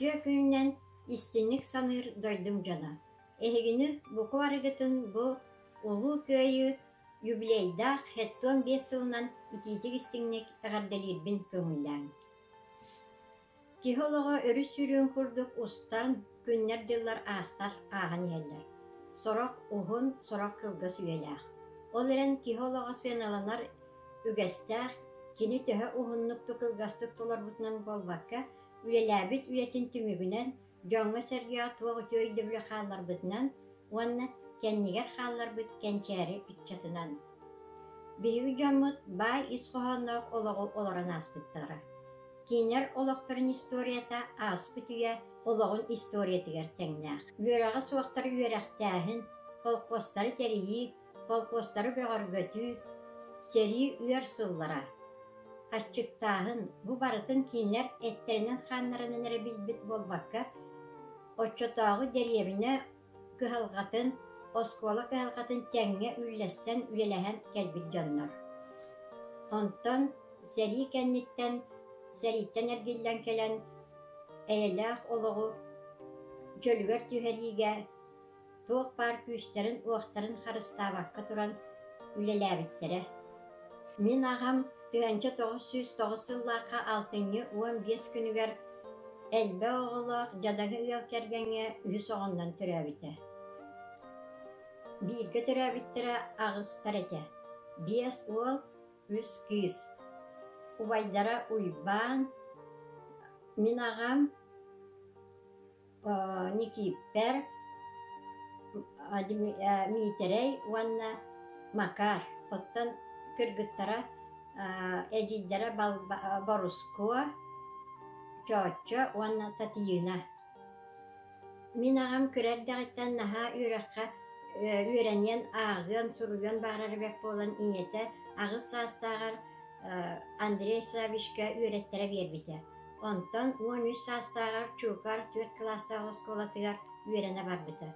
Үтүө күнүнэн истиҥник саныыр дойдум дьоно! Эһигини бука барыгытын бу Улуу Кыайыы юбилейдаах 75 сылынан итиитик-истиҥник эҕэрдэлиирбин көҥүллээҥ. Киһи олоҕо өрүс сүүрүөн курдук устан, күннэр-дьыллар аастар ааһан иһэллэр. Сорох уһун, сорох кылгас үйэлээх. Ол эрэн киһи олоҕо сыаналанар үгэстээх, кини төһө уһуннук да кылгастык толорбутунан буолбакка, үлэлээбит үлэтин түмүгүнэн, дьоҥҥо-сэргэҕэ туох үтүө өйдөбүлү хаалларбытынан уонна кэннигэр хаалларбыт кэнчээри ыччатынан. Биһиги дьоммут баай ис хоһоонноох олоҕу олорон ааспыттара. Кинилэр олохторун историята ааспыт үйэ олоҕун историятыгар тэҥнээх. Үөрэҕэ суохтары үөрэхтээһин, холкуостары тэрийии, холкуостары бөҕөргөтүү, сэрии ыар сыллара, аччыктааһын бу барытын кинилэр эттэринэн-хааннарынан эрэ билбит буолбакка, оччотооҕу дэриэбинэ кыһалҕатын, оскуола кыһалҕатын тэҥҥэ үллэстэн үлэлэһэн кэлбит дьоннор. Онтон сэрии кэнниттэн сэрииттэн эргиллэн кэлэн эйэлээх олоҕу чөлүгэр түһэриигэ туох баар күүстэрин-уохтарын харыстаабакка туран үлэлээбиттэрэ. Мин аҕам 1909 сыллаахха алтынньы 15 күнүгэр элбэх оҕолоох дьадаҥы ыал кэргэҥҥэ үһүс оҕоннон төрөөбүтэ. Бииргэ төрөөбүттэрэ аҕыстар этэ: биэс уол, үс кыыс. Убайдара Уйбаан, мин аҕам Никииппэр, Миитэрэй уонна Макар, оттон кыргыттара эдьиийдэрэ Борускуо, Чоочо уонна Татьяна. Мин аҕам кыра эрдэҕиттэн наһаа үөрэххэ үөрэниэн, ааҕыан, суруйуон баҕарар эбит буолан ийэтэ аҕыс саастааҕар Андрей Саввичка үөрэттэрэ биэрбитэ. Онтон 13 саастааҕар Чуукаар түөрт кылаастаах оскуолатыгар үөрэнэ барбыта.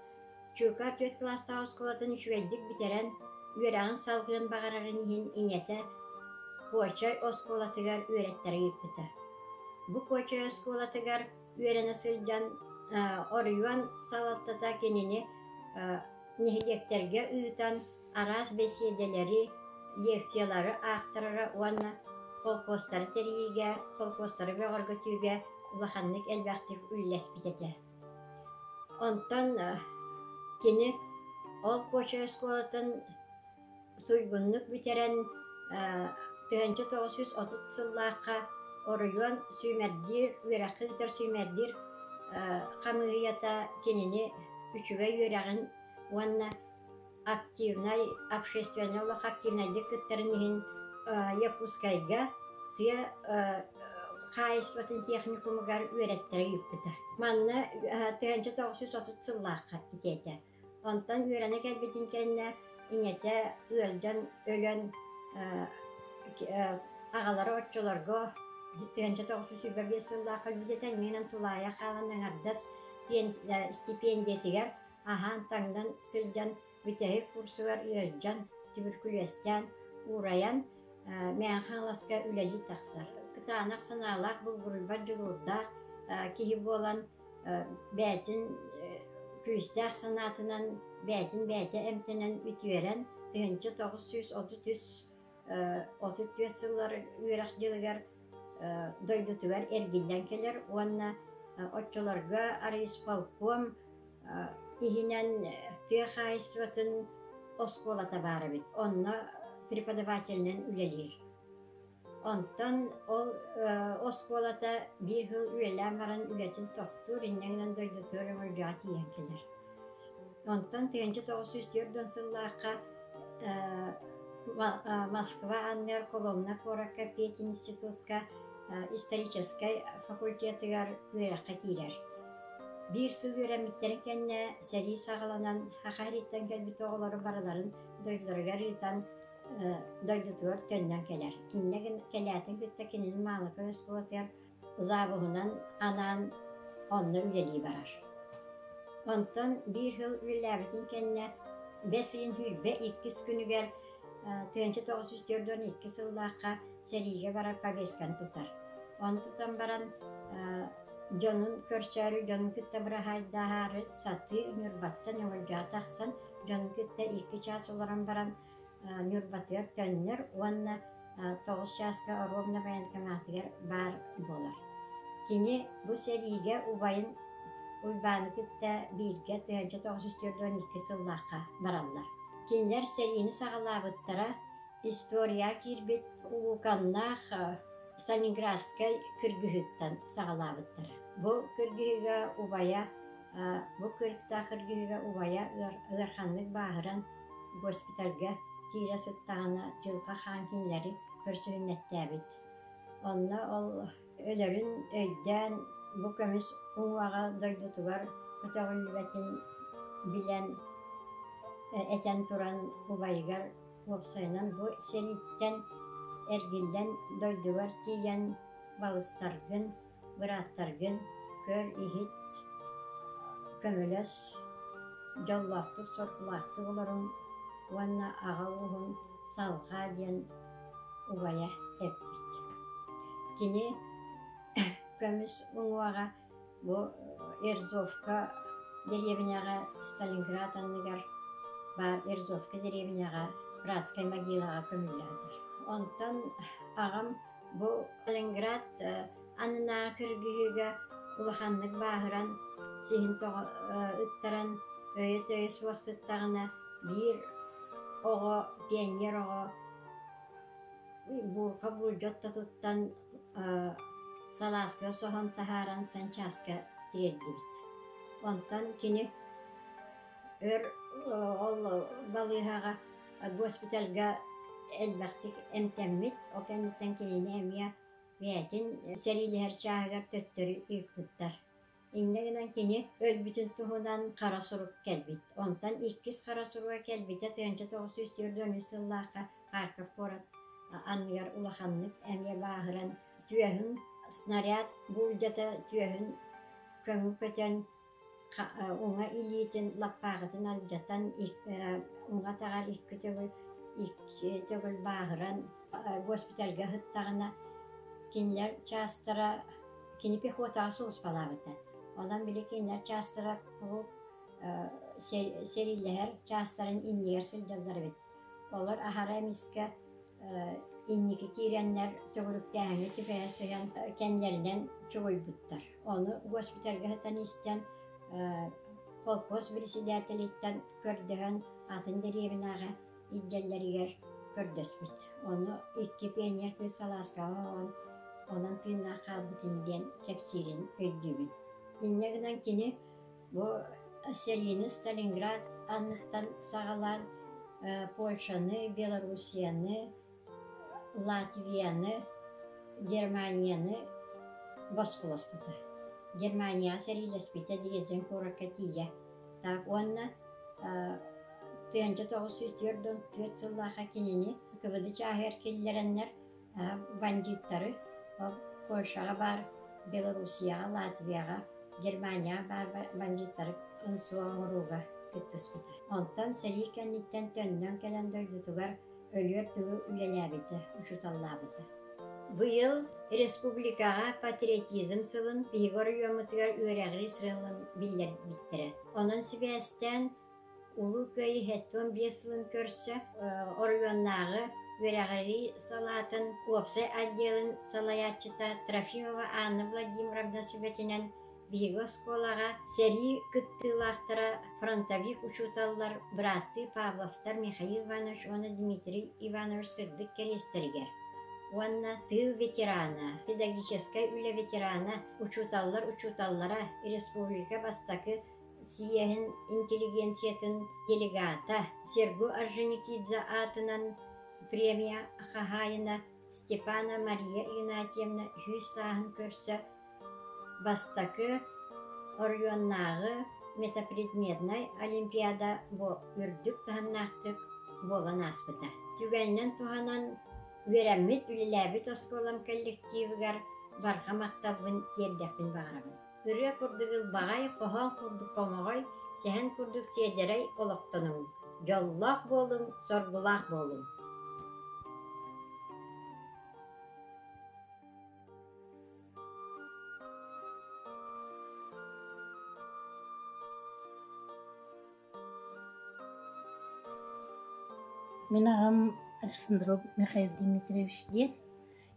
Чуукаар түөрт кылаастаах оскуолатын үчүгэйдик бүтэрэн, үөрэҕин салҕыан баҕарарын иһин ийэтэ Куочай оскуолатыгар үөрэттэрэ ыыппыта. Бу Куочай оскуолатыгар үөрэнэ сылдьан оройуон салалтата кинини нэһилиэктэргэ ыытан араас бэсиэдэлэри, лекциялары аахтарара уонна колхуостары тэрийиигэ, колхуостары бөҕөргөтүүгэ улаханнык элбэхтик үллэспит этэ. Онтон кини ол Куочай оскуолатын туйгуннук бүтэрэн 1930 сыллаахха оройуон сүүмэрдиир үөрэххэ ыытар сүүмэрдиир хамыыһыйата кинини үчүгэй үөрэҕин уонна активнай общественнай олох активнайдык кыттарын иһин Якутскайга тыа хаһаайыстыбатын техникумугар үөрэттэрэ ыыппыта. Манна 1930 сыллаахха ити этэ. Онтон үөрэнэ кэлбитин кэннэ ийэтэ ыалдьан өлөн аҕалара оччолорго 1925 сыллаахха өлбүтэ иннинэн тулаайах хаалан аҥардас стипендиятыгар аһаан-таҥнан сылдьан бүтэһик курсугар ыалдьан, түбүркүлүөстээн, уурайан Мэҥэ Хаҥаласка үлэлии тахсар. Кытаанах санаалаах, булгуруйбат дьулуурдаах киһи буолан бэйэтин күүстээх санаатынан бэйэтин бэйэтэ эмтэнэн үтүөрэн 1933 34 сыллар үөрэх дьылыгар дойдутугар эргиллэн кэлэр уонна оччолорго райисполком иһинэн тыа хаһаайыстыбатын оскуолата баар эбит. Онно преподавателинэн үлэлиир. Онтон ол оскуолата биир сыл үлэлээн баран үлэтин тохтуур, инньэ гынан дойдутугар Өҥөлдьөҕө тиийэн кэлэр. Онтон 1940 сыллаахха Москва анныгар Коломна куоракка пединститутка историческай факультетыгар үөрэххэ киирэр. Биир сыл үөрэммиттэрин кэннэ сэрии саҕаланан Саха сириттэн кэлбит оҕолору барыларын дойдуларыгар ыытан дойдутугар төннөн кэлэр. Иннэ кэлээтин кытта кинини Маалыкай оскуолатыгар завуһунан анаан онно үлэлии барар. Онтон биир сыл үлэлээбитин кэннэ бэс ыйын 22 күнүгэр 1942 сыллаахха сэриигэ барар повестканы тутар. Ону тутан баран Дьонун көрсөөрү, дьонун кытта быраһаайдаһаары сатыы Ньурбаттан Өҥөлдьөҕө тахсан, дьонун кытта икки чаас олорон баран Ньурбатыгар төннөр уонна 9 чааска оруобуна военкоматыгар баар буолар. Кини бу сэриигэ убайын Уйбааны кытта бииргэ 1942 сыллаахха бараллар. Кинилэр сэриини саҕалаабыттара историяҕа киирбит улууканнаах Сталинградскай кыргыһыыттан саҕалаабыттара. Бу кыргыһыыга убайа бу кырыктаах кыргыһыыга убайа ыараханнык бааһыран госпитальга киирэ сыттаҕына дьылҕа хаан кинилэри көрсүһүннэттээбит. Онно ол өлөрүн өйдөөн бу көмүс уҥуоҕа дойдутугар көтөҕүллүбэтин билэн этэн туран убайыгар Уопсайынан бу сэрииттэн эргиллэн дойдугар тиийэн балыстаргын, бырааттаргын көр-иһит, көмөлөс, дьоллоохтук, соргулаахтык олоруҥ уонна аҕа ууһун салҕаа диэн убайа эппит. Кини көмүс уҥуоҕа Бу Ерзовка дэриэбинэҕэ Сталинград анныгар баар Ерзовка дэриэбинэҕэ братскай могилаҕа көмүллээтэр. Онтон аҕам бу Сталинград аннынааҕы кыргыһыыга улаханнык бааһыран, сиһин тоҕо ыттаран, өйө-төйө суох сыттаҕына биир оҕо, пионер оҕо Буурҕа буулдьа ортотуттан салааскыга соһон таһааран санчааска тириэрдибит. Онтон кини өр ол балыыһаҕа госпитальга элбэхтик эмтэммит. Ол кэнниттэн кинини эмиэ бэйэтин сэриилэһэр чааһыгар төттөрү ыыппыттар. Инньэ гынан кини өлбүтүн туһунан хара сурук кэлбит. Онтон иккис хара суруга кэлбитэ 1943 сыллаахха Харьков куорат анныгар улаханнык эмиэ бааһыран түөһүн снаряд буулдьата түөһүн көҥү көтөн уҥа илиитин лаппааҕытын алдьатан уҥа атаҕар икки төгүл икки төгүл бааһыран госпитальга сыттаҕына кинилэр чаастара Кини пехотаҕа сулууспалаабыта. Онон били кинилэр чаастара куруук сэриилэһэр чаастарын иннигэр сылдьаллар эбит. Олор аһара эмискэ инники киирэннэр төгүрүктээһиҥҥэ түбэһэ сыһан кэннилэринэн чугуйбуттар. Ону госпитальга сытан истэн колхоз председателиттэн көрдөһөн атын дэриэбинэҕэ илдьэллэригэр көрдөспүт. Ону икки пионер кыыс салааскаҕа оҥорон, онон тыыннаах хаалбытын диэн кэпсиирин өйдүүбүн. Инньэ гынан кини бу сэриини Сталинград анныттан саҕалаан Польшаны, Белоруссияны, Латвияны, Германияны босхолоспута. Германияҕа сэриилэспитэ Дрезден куоракка тиийэ. Так уонна 1944 сыллаахха кинини КВД чааһыгар киллэрэннэр бандьыыттары Польшаҕа баар, Белоруссияҕа, Латвияҕа, Германияҕа баар бандьыыттары суох оҥорууга кыттыспыта. Онтон сэрии кэнниттэн төннөн кэлэн дойдутугар өлүөр дылы үлэлээбитэ, учууталлаабыта. Быйыл республикаҕа патриотизм сылын биһиги оройуоммутугар үөрэҕирии сылын биллэрбиттэрэ. Онон сибээстээн Улуу Кыайыы 75 сылын көрсө оройуоннааҕы үөрэҕирии салаатын уопсай отделын салайааччыта Трофимова Анна Владимировна сүбэтинэн биһиги оскуолаҕа сэрии кыттыылаахтара фронтовик учууталлар бырааттыы Павловтар Михаил Иванович уонна Дмитрий Иванович сырдык кэриэстэригэр уонна тыыл ветерана, педагогическай үлэ ветерана, учууталлар учууталлара, республика бастакы съеһин интеллигенциятын делегата Серго Орджоникидзе аатынан премия хаһаайына Степана Мария Игнатьевна үһүс сааһын көрсө Бастакы оройуоннааҕы метапредметнай олимпиада бу үрдүк таһымнаахтык буолан ааспыта. Түгэнинэн туһанан үөрэммит, үлэлээбит оскуолам коллективыгар барҕа махталбын тиэрдэхпин баҕарабын. Ырыа курдук ылбаҕай, хоһоон курдук хомоҕой, сэһэн курдук сиэдэрэй олохтонуҥ, дьоллоох буолуҥ, соргулаах буолуҥ! Мин аҕам Александров Михаил Дмитриевич диэн.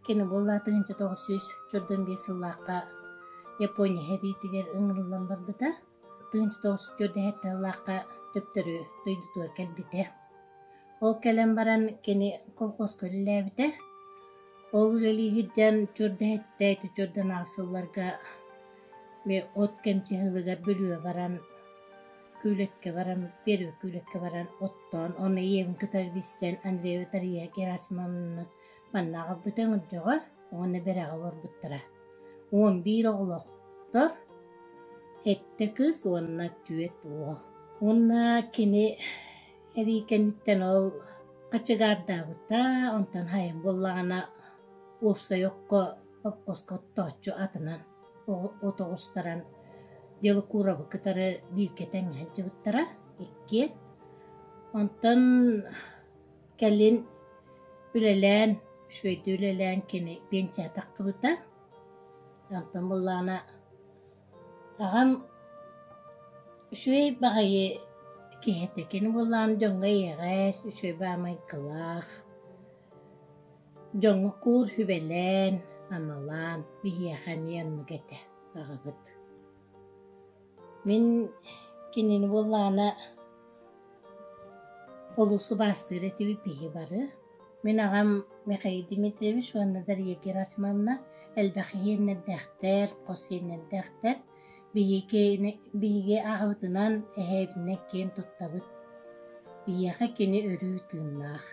Кини буолла 1945 сыллаахха Япония сэриитигэр ыҥырыллан барбыта. 1947 сыллаахха төптөрү дойдутугар кэлбитэ. Ол кэлэн баран кини колхозка үлэлээбитэ. Ол үлэлии сылдьан түөрдэһиттэ ити түөрдэн сылларга от кэмчи сылыгар Бүлүүгэ баран Күүлэккэ баран, Первый Күүлэккэ баран оттоон, уонна ийэбин кытары билсэн Андреева Тария Герасимовнаны манна аҕалбыта өҥөрдөҕө уонна Бэрэҕэ олорбуттара. 11 оҕолоохтор, сэттэ кыыс уонна түөрт уол. Уонна кини эрии кэнниттэн ол хачыгаардаабыта, онтон хайан буоллаҕына уопсай окко хоппоско оттооччу атынан от оҕустаран Белокуровы кытары бииргэ тэҥҥэ сылдьыбыттара иккиэн. Онтон кэлин үлэлээн, үчүгэйдик үлэлээн кини пенсия тахсыбыта. Онтон буоллаҕына аҕам үчүгэй баҕайы киһи этэ. Кини буоллаҕына дьоҥҥо эйэҕэс, үчүгэй баҕайы майгылаах. Дьоҥҥо куур сүбэлээн, амалаан биһиэхэ эмиэ оннук этэ аҕабыт. Мин кинини буоллаҕына олус убаастыыр этибит биһи бары. Мин аҕам Михаил Дмитриевич уонна Дарья Герасимовна элбэх иһиэннэрдээхтэр, хос сиэннэрдээхтэр. Биһиги, биһиги аҕабытынан, эһээбитинэн киэн туттабыт. Биһиэхэ кини өрүү тыыннаах.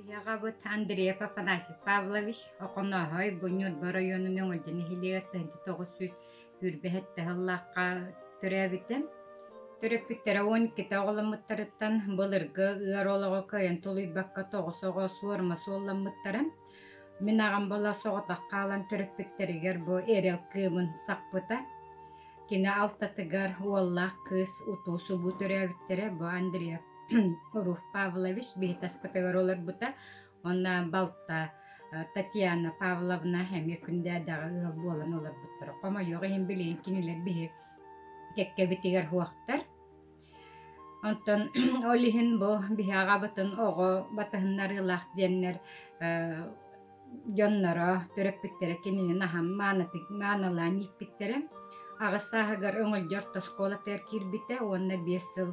Биһиэхэ Андреев Афанасий Павлович Охонооһой бу Ньурба оройуонун Өҥөлдьө нэһилиэгэр 1927 сыллаахха төрөөбүтэ. Төрөппүттэрэ 12 оҕоломмуттарыттан былыргы ыар олоҕу кыайан тулуйбакка тоҕус оҕо суорума суолламмыттара. Мин аҕам буола соҕотох хаалан төрөппүттэригэр бу эрэл кыымын сахпыта. Кини алтатыгар уоллаах кыыс утуу-субуу төрөөбүттэрэ бу Андреев Руф Павлович биһи таспытыгар олорбута уонна балта Татьяна Павловна эмиэ Күндээдэҕэ ыал буолан олорбуттара. Хомойуох иһин билигин кинилэр биһи кэккэбитигэр суохтар. Онтон ол иһин бу биһи аҕабытын оҕо батыһыннарыылаах диэннэр дьонноро, төрөппүттэрэ кинини наһаа маанытык маанылаан ииппиттэрэ. Аҕыс сааһыгар Өҥөлдьө орто оскуолатыгар киирбитэ уонна 5 сыл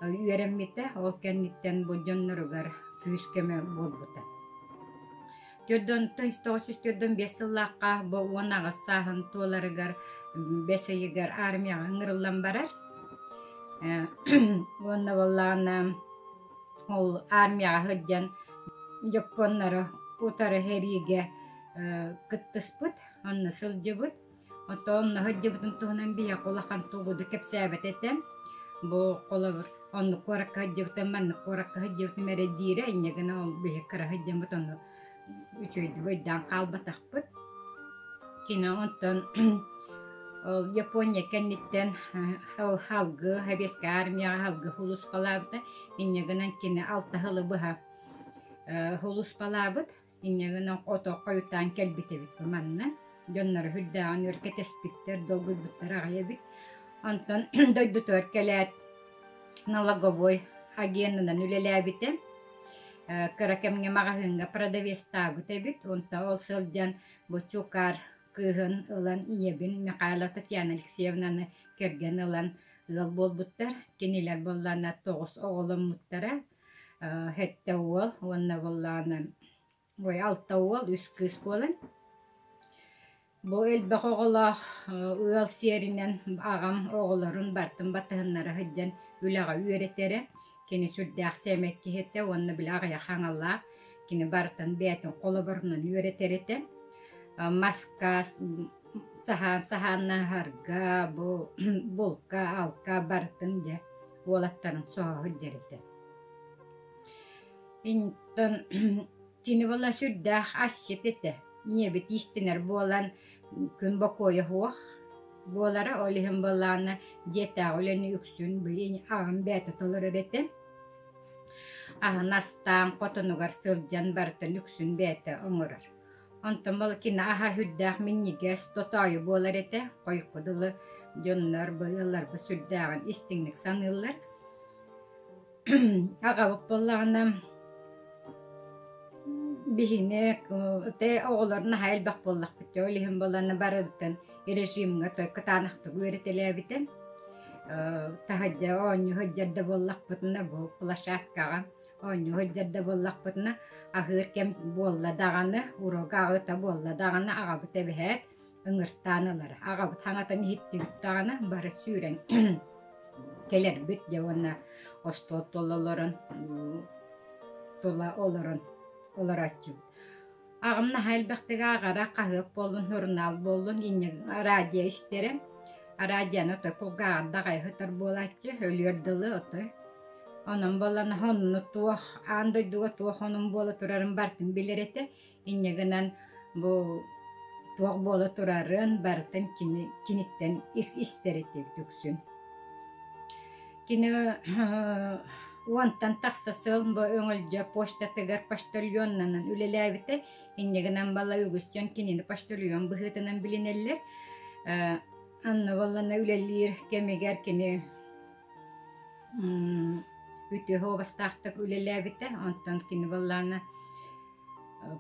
үөрэммитэ. Ол кэнниттэн бу дьонноругар күүс-көмө буолбута. 1995 сыллаахха бу 18 сааһын туоларыгар бэс ыйыгар армияҕа ыҥырыллан барар. Уонна буоллаҕына ол армияҕа сылдьан дьоппуоннары утары сэриигэ кыттыспыт, онно сылдьыбыт. Оттон онно сылдьыбытын туһунан биһиэхэ улахан тугу да кэпсээбэт этэ. Бу холобур оннук куоракка сылдьыбытым, маннык куоракка сылдьыбытым эрэ диирэ, инньэ гынан ол биһи кыра сылдьаммыт ону үчүгэйдик өйдөөн хаалбатахпыт. Кини онтон ол Япония кэнниттэн салгыы Советскай армияҕа салгыы сулууспалаабыта. Инньэ гынан кини алта сылы быһа сулууспалаабыт. Инньэ гынан ото хойутаан кэлбит эбит манна. Дьонноро сүрдээҕин өр кэтэспиттэр, долгуйбуттар аҕай эбит. Онтон дойдутугар кэлээт налоговой агенынан үлэлээбитэ. Кыра кэмҥэ маҕаһыыҥҥа продавецтаабыт эбит. Онто ол сылдьан бу Чукар кыыһын ылан ийэбин Михайлова Татьяна Алексеевнаны кэргэн ылан ыал буолбуттар. Кинилэр буоллаҕына тоҕус оҕоломмуттара. Сэттэ уол уонна буоллаҕына ой алта уол, үс кыыс буолан. Бу элбэх оҕолоох ыал сиэринэн аҕам оҕолорун барытын батыһыннара сылдьан үлэҕэ үөрэтэрэ. Кини сүрдээх сэмэй киһи этэ уонна били аҕыйах аҥалаах. Кини барытын бэйэтин холобурунан үөрэтэр этэ. Маска саһаан саһааннаһарга, бу булка, алка барытын дьэ уолаттарын соһо сылдьар этэ. Интон кини буола сүрдээх асчыт этэ. Ийэбит иистэнэр буолан күн бокуойа суох буолара. Ол иһин буоллаҕына дьиэтээҕи үлэни үксүн били аҕам бэйэтэ толорор этэ. Аһын астаан хотонугар сылдьан барытын үксүн бэйэтэ оҥорор. Онтон буола кини аһа сүрдээх минньигэс, тотоойу буолар этэ. Хойукку дылы Дьоннор бу ыалларбыт сүрдээҕин истиҥник саныыллар. Аҕабыт буоллаҕына биһини тэ оҕолор наһаа элбэх буоллахпыт дии, ол иһин буоллаҕына барыбытын режимҥэ той кытаанахтык үөрэтэлээбитэ. Таһырдьа оонньуу сылдьар да буоллахпытына бу площадкаҕа оонньуу сылдьар да буоллахпытына аһыыр кэм буолла даҕаны, уруок аҕыта буолла даҕаны аҕабыт эбэһээт ыҥыртаан ылар. Аҕабыт хаҥатан иһиттибит даҕаны бары сүүрэн кэлэрбит дьэ уонна остуол тула олорон тула олорон олорооччубут. Аҕам наһаа элбэхтик ааҕара, хаһыат буоллун, сурунаал буоллун, инньэ радио истэрэ. Радионы отой кулгааҕар даҕайа сытар буолааччы, өлүөр дылы отой. Онон буолан онно туох аан дойдуга туох онун буола турарын барытын билэр этэ. Инньэ гынан бу туох буола турарын барытын кини киниттэн истэр этибит үксүн. Кини уонтан тахса сыл бу Өҥөлдьө почтатыгар почтальоннанан үлэлээбитэ. Инньэ гынан бала үгүс дьон кинини почтальон быһыытынан билинэллэр. Анна буоллана үлэлиир кэмигэр кини үтүө суобастаахтык үлэлээбитэ. Онтон кини буоллаҕына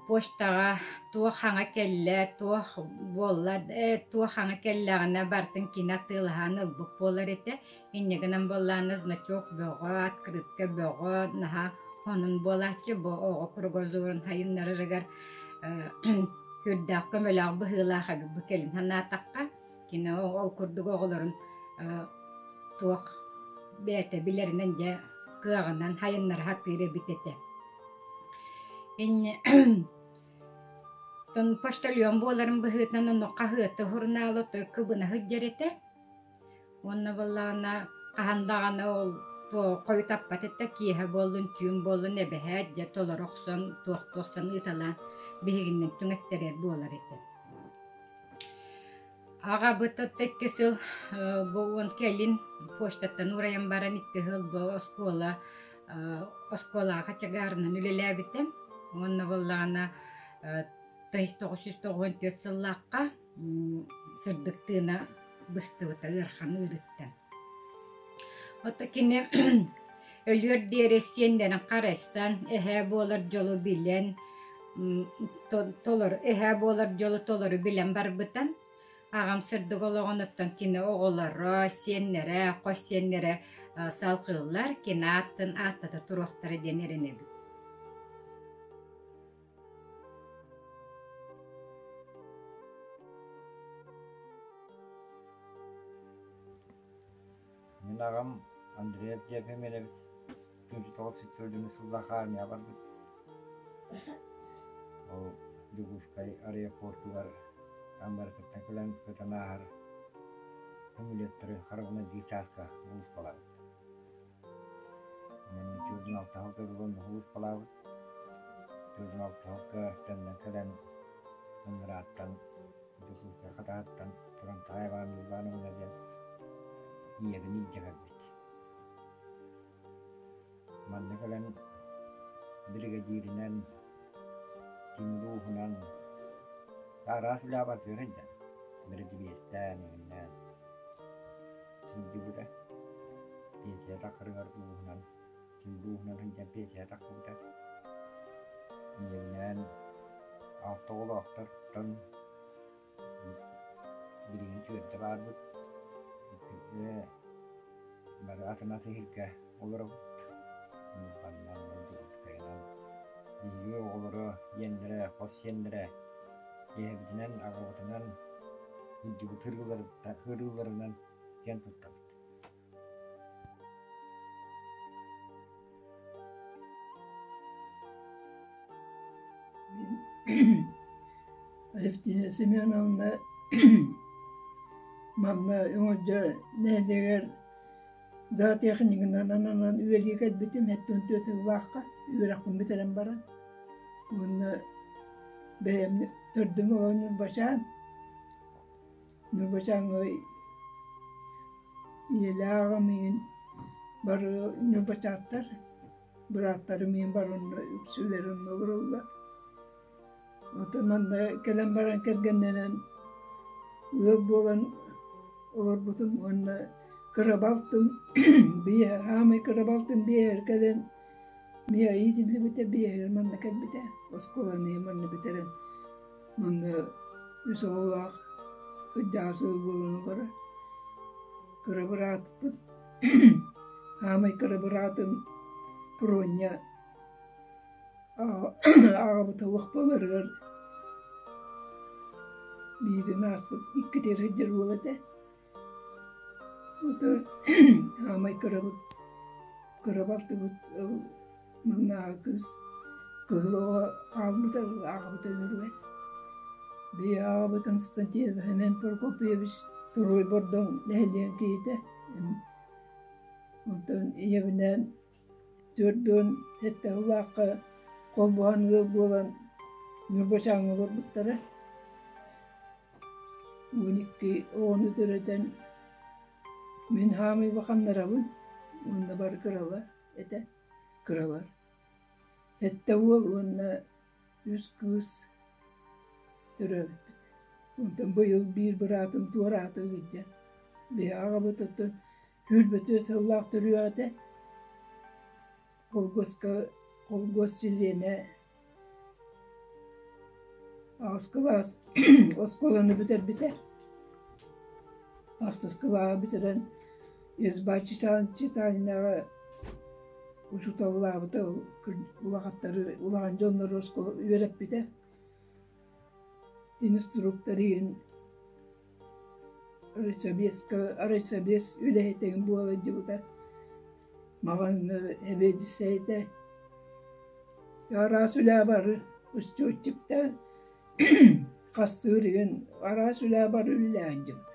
Почтаҕа туох хаҥа кэллэ, туох буолла, туох хаҥа кэллэҕинэ барытын кини атыылаһан ылбыт буолар этэ. Инньэ гынан буоллаҕына значок бөҕө, открытка бөҕө наһаа сонун буолааччы. Бу оҕо кругозорун сайыннарарыгар сүрдээх көмөлөөх быһыылаах эбит бу кэлин санаатахха. Кини ол курдук оҕолорун туох бэйэтэ билэринэн дьэ кыаҕынан сайыннара сатыыр эбит этэ. Инньэ почтальон буоларын быһыытынан онно хаһыаты, сурунаалы отой кыбына сылдьар этэ. Уонна буоллаҕына хаһан даҕаны ол хойутаппат этэ, киэһэ буоллун, түүн буоллун эбэһээт дьэ толоро охсон, туохтуу охсон ыыталаан биһигиннэн түҥэттэрэр буолар этэ. Аҕабыт отто икки сыл бу уон кэлин почтаттан уурайан баран икки сыл бу оскуола оскуолаҕа хачыгаарынан үлэлээбитэ. Уонна буоллаҕына 1994 сыллаахха сырдык тыына быстыбыта ыарахан ыарыыттан. Ото кини өлүөр диэри сиэннэрин харайсан, эһээ буолар дьолу билэн, толору эһээ буолар дьолу толору билэн барбыта. Аҕам сырдык олоҕун оттон кини оҕолоро, сиэннэрэ, хос сиэннэрэ салҕыыллар, кини ааттын ааттата туруохтара диэн эрэнэбит. Мин аҕам Андреев Ефимович 1994 сыллаах армияҕа барбыт. Ол Дьокуускай аэропортугар Амбаркаттан кэлэн көтөн ааһар самолеттары харабына биир чааска сулууспалаабыт. 406 сылга дылы онно сулууспалаабыт. 406 сылга төннөн кэлэн Ыҥырааттан Дьокуускай хатаһыттан туран Таайбаан Ивановна диэн ийэбин илдьэ кэлбит. Манна кэлэн биригэдьииринэн, тимир ууһунан араас үлэҕэ барытыгар сылдьан, бэрэдибиэстээн, иҥиннээн сылдьыбыта. Пенсия тахсарыгар ууһунан, тимир ууһунан сылдьан пенсия тахсыбыта. Ийэбинээн алта оҕолоохтортон билигин түөртэ баарбыт. Бары атын-атын сиргэ олоробут. Ньурбаннан, Дьокуускайынан. Биһиги оҕолоро, иэннэрэ, хос сиэннэрэ ийэбитинэн, аҕабытынан үрдүбүт ыарыыларынан киэн туттабыт. Алевтина Семеновна манна Өҥөлдьө нэһилиэгэр зоотехнигынан ананан үлэлии кэлбитим 74 сыллаахха үөрэхпин бүтэрэн баран уонна бэйэм төрдүм оҕо Ньурбачаан Ньурбачааҥҥа ийэлээх аҕам иһин бары ньурбачааттар, бырааттарым иһин бары онно үксүлэрэ онно олороллор. Оттон манна кэлэн баран кэргэннэнэн ыал буолан. олорбутум уонна кыра балтым биэ хаамай кыра балтым биэһэр кэлэн миэ иитиллибитэ биэһэр манна кэлбитэ оскуоланы манна бүтэрэн манна үс оҕолоох кырдьаҕас ыал буолан олорор. Кыра бырааппыт хаамай кыра быраатым Проня аҕабыт олох буоларыгар биирин ааспыт иккитигэр сылдьар уол этэ. Ото хаамай кырабыт кыра балтыбыт маннааҕы кыыс кыһыл оҕо хаалбыта аҕабыт өлөрүгэр. Бии аҕабыт Константин Семен Прокопьевич Туруй Бордоҥ нэһилиэгин киһитэ. Онтон ийэбинээн 47 сыллаахха холбоһон ыал буолан Ньурбачааҥҥа олорбуттара. 12 оҕону төрөтөн мин хаамыы улаханнарабын уонна бары кыралар этэ, кыралар. Сэттэ уол уонна үс кыыс төрөөбүппүт. Онтон быйыл биир быраатым туораата ыалдьан. Биһи аҕабыт оттон 24 сыллаах төрүөх этэ. Холкуоска холкуос чилиэнэ аҕыс кылаас оскуоланы бүтэрбитэ. Ахсыс кылааһы бүтэрэн изба читальняҕа учууталлаабыта, улахаттары улахан дьоннору оскуола үөрэппитэ. Инструктор иһин райсобеска райсобес үлэһитигин буола сылдьыбыта. Маҕаһыыҥҥа эбиэдиссэй этэ. Араас үлэ бары устуоччуктаан хассыыр иһин араас үлэ бары үлэлээн дьыбыта.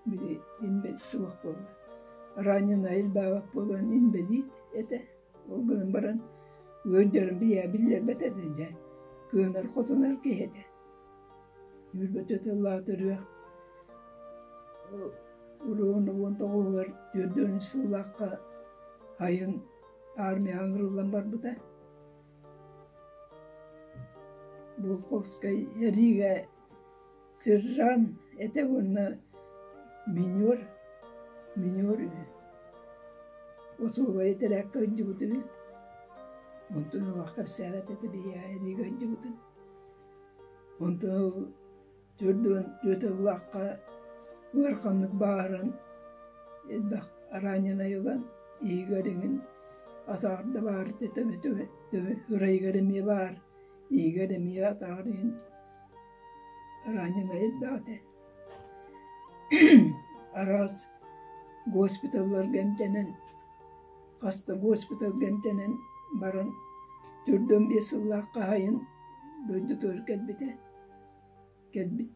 Били инбэлиит суох буолла. Раненай элбээбэт буолан инбэлиит этэ. Ол гынан баран ыалдьарын бийээ биллэрбэт этэ дьэ. Кыанар-хотунар киһи этэ. Үүрбэтэ тыллаах төрүөх уруон 19-угар 4 сыллаахха айын армияҕа ыҥырыллан барбыта. Болховскай эриигэ сержант этэ уонна минер, минер үһү. Осуобай этэрээккэ сылдьыбыт үһү. Онтон олох кэпсээбэт этэ биһиэхэ эриигэ сылдьыбытын. Онтон ол 44 ыллаахха ыараханнык бааһыран элбэх раненай ылан иһигэр иҥин атаҕар да баар этэ төбө ырайыгар эмиэ баар иһигэр эмиэ атаҕар иһин раненай элбэх этэ. Араас госпиталларга эмтэнэн хас да госпиталга эмтэнэн баран 45 сыллаах хаһайын дойдутугар кэлбитэ кэлбит.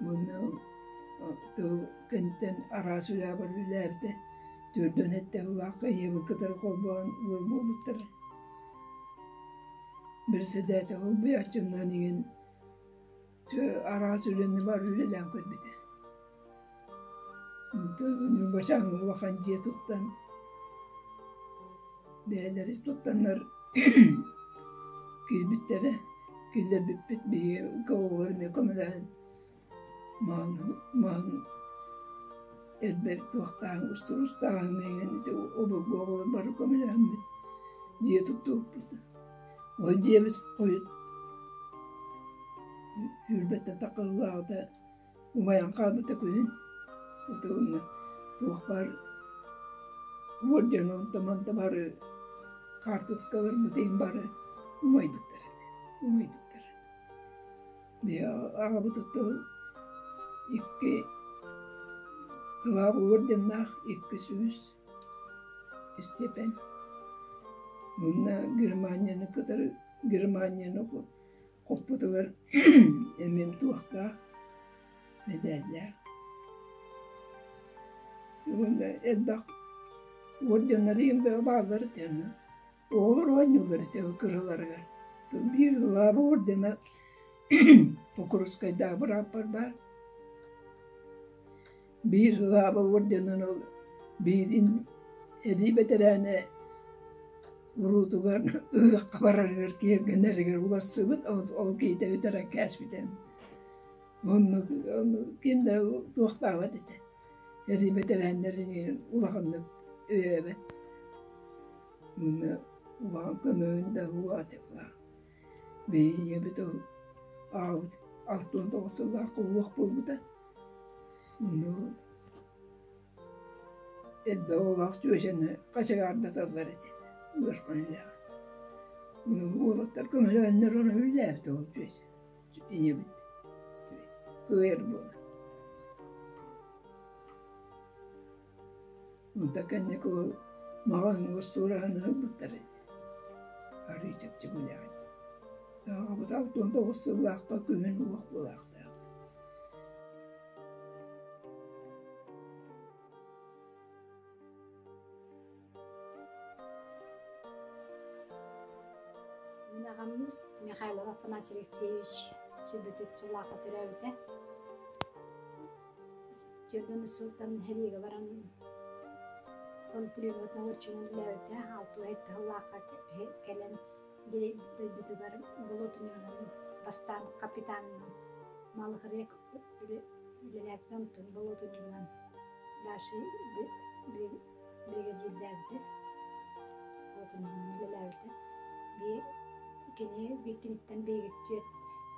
Уонна тыл кэнниттэн араас үлэҕэ үлэлээбитэ. 47 сыллаахха ийэбин кытары холбоон ыал буолбуттара. Председатель убуйааччыннан иҥин араас үлэни бары үлэлээн көрбүтэ. Ньурбачааҥҥа улахан дьиэ туттан, бэйэлэрэ туттаннар киирбиттэрэ, киллэрбиппит биһиги оҕолор эмиэ көмөлөһөн маһын маһын эрбэр туохтааһын устурустааһын эҥин ити обургу оҕолор бары көмөлөһөммүт дьиэ туттубуппут. Ол дьиэбит хойут сүүрбэттэн таххаллааҕыта Умайан хаалбыта күһүн отугунна туох баар орден онто-манта бары хаартыскаларбыт иһин бары умайбыттар этэ умайбыттар. Биһи аҕабыт оттон икки кылаабы орденнаах 200 степень. Уонна Германияны кытары Германияны Хоппутугар эмиэм туохтаах, мэдээллээх. Уонна элбэх орденнары бөҕө бааллар этэ онно. Оҕолор оонньууллар этэ кыраларыгар. Биир ылаабы ордена Покровскайдаах бырааппар баар. Биир ылааба орденын ол биирин эрии бэтэрээнэ уруутугар ыһыахха барарыгар киэргэнэригэр уларсыбыт, ол киһитэ бүтэрэн кээспитэ. Оннук ким да туохтаабат этэ. Сэрии бэтэрээннэрин улаханнык өйөөбөт. Уонна улахан көмөһүн да уһаатыллаах. Биһиги ийэбит ол аҕабыт 69 сыллаахха уох буолбута. Ону элбэх оҕолоох дьүөдьэни хачыгаардаталлар этэ ыарахан үлэҕэ. Уолаттар көмөлөөннөр ону үлэлээбит ол дьүөдьэ ийэбит кыайар буолан. Онто кэнники ол маҕаһыыҥҥа остуораһын ылбыттар этэ. Арыый чэпчэки үлэҕэ. Аҕабыт 69 сыллаахха күһүн уох буолаахтаах. Мин аҕам Михайлов Афанасий Алексеевич сүбүтүт сыллаахха төрөөбүтэ. Төрдүн сылтан сэриигэ баран пулеметнай наводчигынан үлэлээбитэ. Алтыһа сыллаахха кэлэн дойдутугар болотунньугунан бастаан капитанынан Малыхырек үлэлээбитэ, онтон болотунньугунан дальше бригадирдээбитэ, болотунньугунан үлэлээбитэ. Кини киниттэн биһиги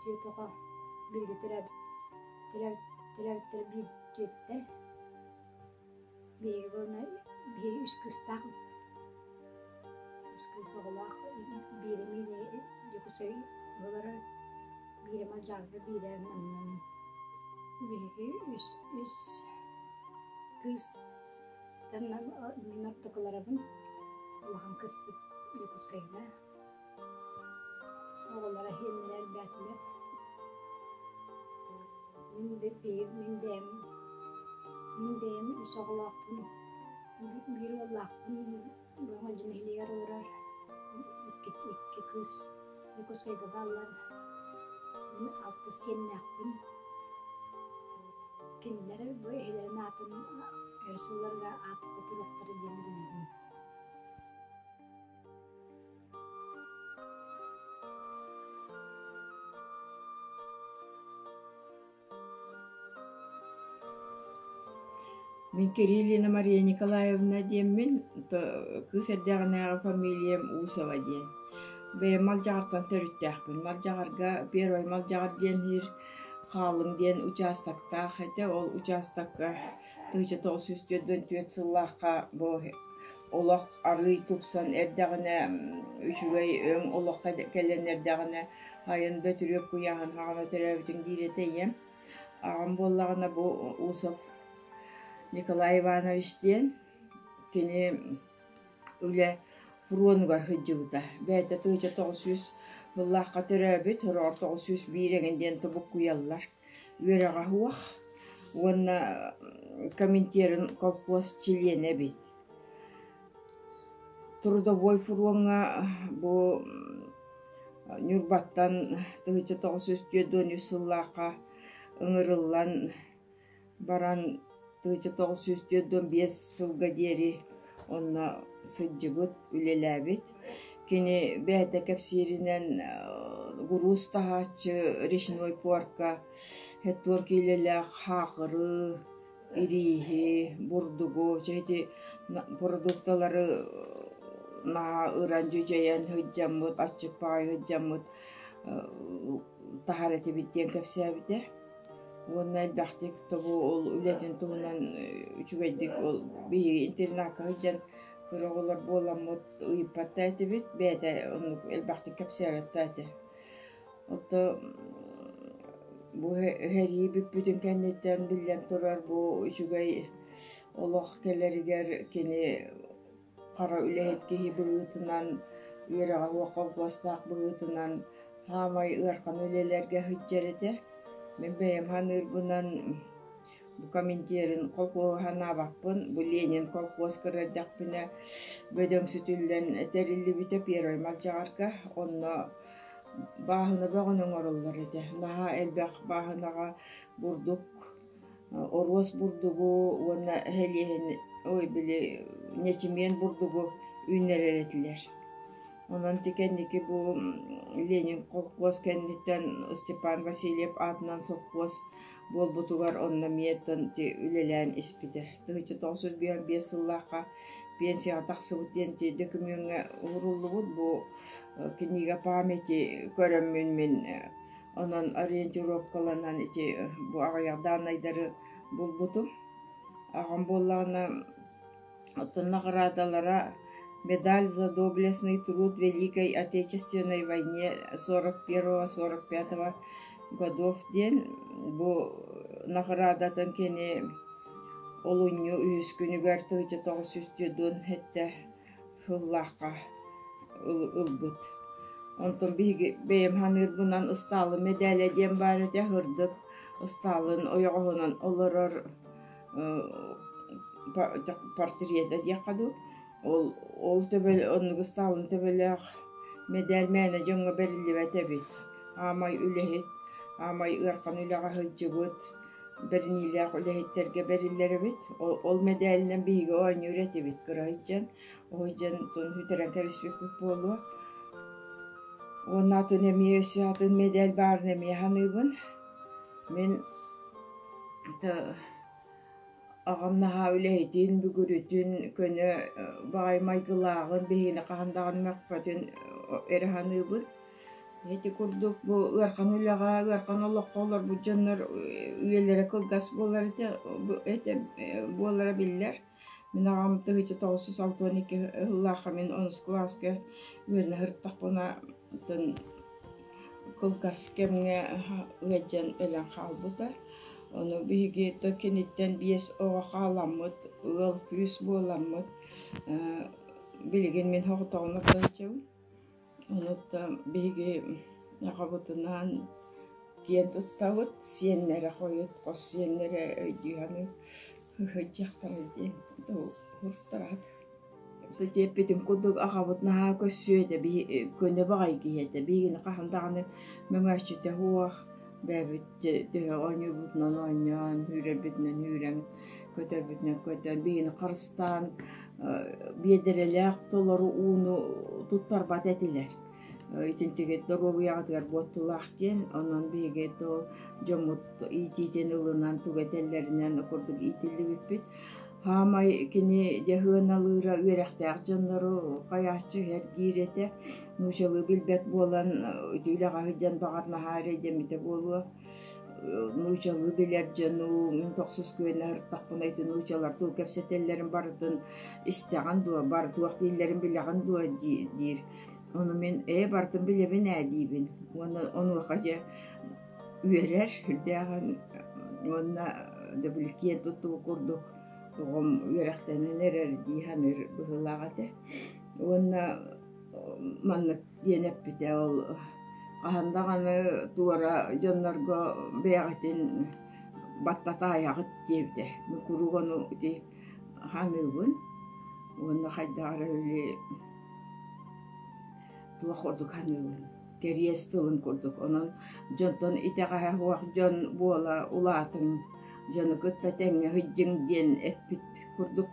түөрт оҕо бииргэ төрөөбүт төрөөбүттэрэ биир түөттэр. Биһиги уонна биһиги үс кыыстаах, үс кыыс оҕолоох, биирэ миэнэ Дьокуускай олорор, биирэ Малдьаҕарга, биирэ манна. Биһиги үс үс кыыс мин ортокуларабын, улахан кыыспыт Дьокуускайга. Оҕолоро иһиэннэрэ элбээтилэр. Мин мин бэйэм мин бэйэм үс оҕолоохпун, биир уоллаахпын, Бөҕө нэһилиэгэр олорор, икки икки кыыс Дьокуускайга бааллар. Мин алта сиэннээхпин. Кинилэр бу эһэлэрин аатын өр сылларга ааттата туруохтара диэн эрэнэбин. Мин Кириллина Мария Николаевна диэммин, кыыс эрдэҕинээҕи фамилиям Усова диэн. Бэйэм Малдьаҕартан төрүттээхпин. Малдьаҕарга Первай Малдьаҕар диэн иһир Хаалым диэн участоктаах этэ. Ол участокка 1944 сыллаахха бу олох арыый тупсан эрдэҕинэ, үчүгэй өҥ олоххо кэлэн эрдэҕинэ айан Бөтүрүөп куйааһын хаҕана төрөөбүтүҥ диир этэ ийэм. Аҕам буоллаҕына бу Усов Николай Иванович диэн кини үлэ фронугар сылдьыбыта. Бэйэтэ 1900 сыллаахха төрөөбүт, сороҕор 901 эҥин диэн тобуккуйаллар. Үөрэҕэ суох уонна Коминтерн колхоз чилиэнэ эбит. Трудовой фроҥҥа бу Ньурбаттан 1943 сыллаахха ыҥырыллан баран 1945 сылга диэри онно сылдьыбыт, үлэлээбит. Кини бэйэтэ кэпсииринэн груз таһааччы речной пуорка 70 киилэлээх хаакыры, ирииһи, бурдугу, чэ ити продукталары наһаа ыран дьүдьэйэн сылдьаммыт, аччык баҕайы сылдьаммыт таһар этибит диэн кэпсээбитэ. Уонна элбэхтик тобу ол үлэтин туһунан үчүгэйдик ол биһиги интернакка сылдьан кыра оҕолор буоламмыт ыйыппат да этибит, бэйэтэ оннук элбэхтик кэпсээбэт да этэ. Ото бу сэрии бүппүтүн кэнниттэн биллэн турар бу үчүгэй олох кэлэригэр кини хара үлэһит киһи быһыытынан, үөрэҕэ суох холкуостаах быһыытынан саамай ыарахан үлэлэргэ сылдьар этэ. Мин бэйэм саныырбынан бу Коминтерн колхуоһу санаабаппын, бу Ленин колхуос кыра эрдэхпинэ бөдөҥсүтүллэн тэриллибитэ Первай Малдьаҕарга. Онно бааһына бөҕөнү оҥороллор этэ. Наһаа элбэх бааһынаҕа бурдук, оруос бурдугу уонна эһэлиэһин, ой били ньэчимиэн бурдугу үүннэрэр этилэр. Онон ити кэнники бу Ленин холкуос кэнниттэн Степан Васильев аатынан сопхуос буолбутугар онно эмиэ үлэлээн испитэ. 1995 сыллаахха пенсияҕа тахсыбыт диэн дөкүмүөҥҥэ ууруллубут бу книга памяти көрөммүн мин онон ориентировкаланан ити бу аҕыйах дааннайдары булбутум. Аҕам буоллаҕына оттон наҕараадалара медаль за доблестный труд Великой Отечественной войне 41-45 годов диэн бу наҕараадатын кини олунньу үһүс күнүгэр 1947 сыллаахха ылбыт. Онтон биһиги бэйэм саныырбынан Ыстаалын мэдээлэ диэн баар этэ, сырдык Ыстаалын ойоҕоһунан олорор портрета диэххэ дуу. Ол ол төбө оннук Ыстаалын төбөлөөх мэдээл мээнэ дьоҥҥо бэриллибэт эбит. Аамай үлэһит, аамай ыарахан үлэҕэ сылдьыбыт, бэриниилээх үлэһиттэргэ бэриллэр эбит. Ол мэдээлинэн биһиги оонньуур этибит кыра сылдьан. Ол дьэн сүтэрэн кэбиспиппит буолуо. Уонна атын эмиэ өссө атын мэдээл баарын эмиэ саныыбын. Мин аҕам наһаа үлэһитин, бүгүрүтүн, көнө баҕайы майгылааҕын, биһигини хаһан даҕаны мөхпөтүн эрэ саныыбын. Ити курдук бу ыарахан үлэҕэ, ыарахан олоххо олорбут дьоннор үйэлэрэ кылгас буолар этэ буолара биллэр. Мин аҕам 1962 сыллаахха мин онус кылааска үөрэнэ сырыттахпына кылгас кэмҥэ ыалдьан өлөн хаалбыта. Ону биһиги киниттэн биэс оҕо хааламмыт, ыал-күүс буоламмыт билигин мин соҕотоҕун сылдьабын. Онуттан биһиги аҕабытынаан киэн туттабыт, сиэннэрэ хойут, хос сиэннэрэ өйдүү саныы сылдьыахтара диэн уһуктараат. Диэппитин курдук аҕабыт наһаа көрсүө этэ, көнө баҕайы киһи этэ, биһигини хаһан даҕаны мөҥөөччүтэ суох, бэйэбит төһө оонньуурбутунан оонньоон, үүрэрбитинэн үүрэн, көтөрбүтүнэн көтөн, биһигини харыстаан биэдэрэлээх толору ууну туттарбат этилэр. Итинтигит доруобуйаҕытыгар буоттулаах диэн, онон биһиги ол дьоммут иитиитин ылынан тугу этэллэринэн курдук иитиллибиппит. Хаамай кини дьэ сыаналыыра үөрэхтээх дьоннору хайааччы эргиир этэ. Нуучалыы билбэт буолан ити үлэҕэ сылдьан баҕар наһаа эрэйдэммитэ буолуо. Нуучалыы билэр дьону мин тохсус күөнэ сырыттахпына ити нуучалар тугу кэпсэтэллэрин барытын истэҕин дуо, бары туох дииллэрин билэҕин дуо диир. Ону мин ээ барытын билэбин ээ диибин. Уонна онуоха дьэ үөрэр сүрдээҕин уонна да били киэн туттубут курдук оҕом үөрэхтэнэн эрэр дии саныыр быһыылаах этэ. Уонна маннык диэн эппитэ ол хаһан даҕаны туора дьоннорго бэйэҕитин баттатаайаҕыт диэбитэ. Мин куруук ону ити саныыбын уонна хайдах эрэ били туох курдук саныыбын кэриэс тылын курдук. Онон дьонтон итэҕэһэ суох дьон буола улаатыҥ, дьону кытта тэҥҥэ сылдьыҥ диэн эппит курдук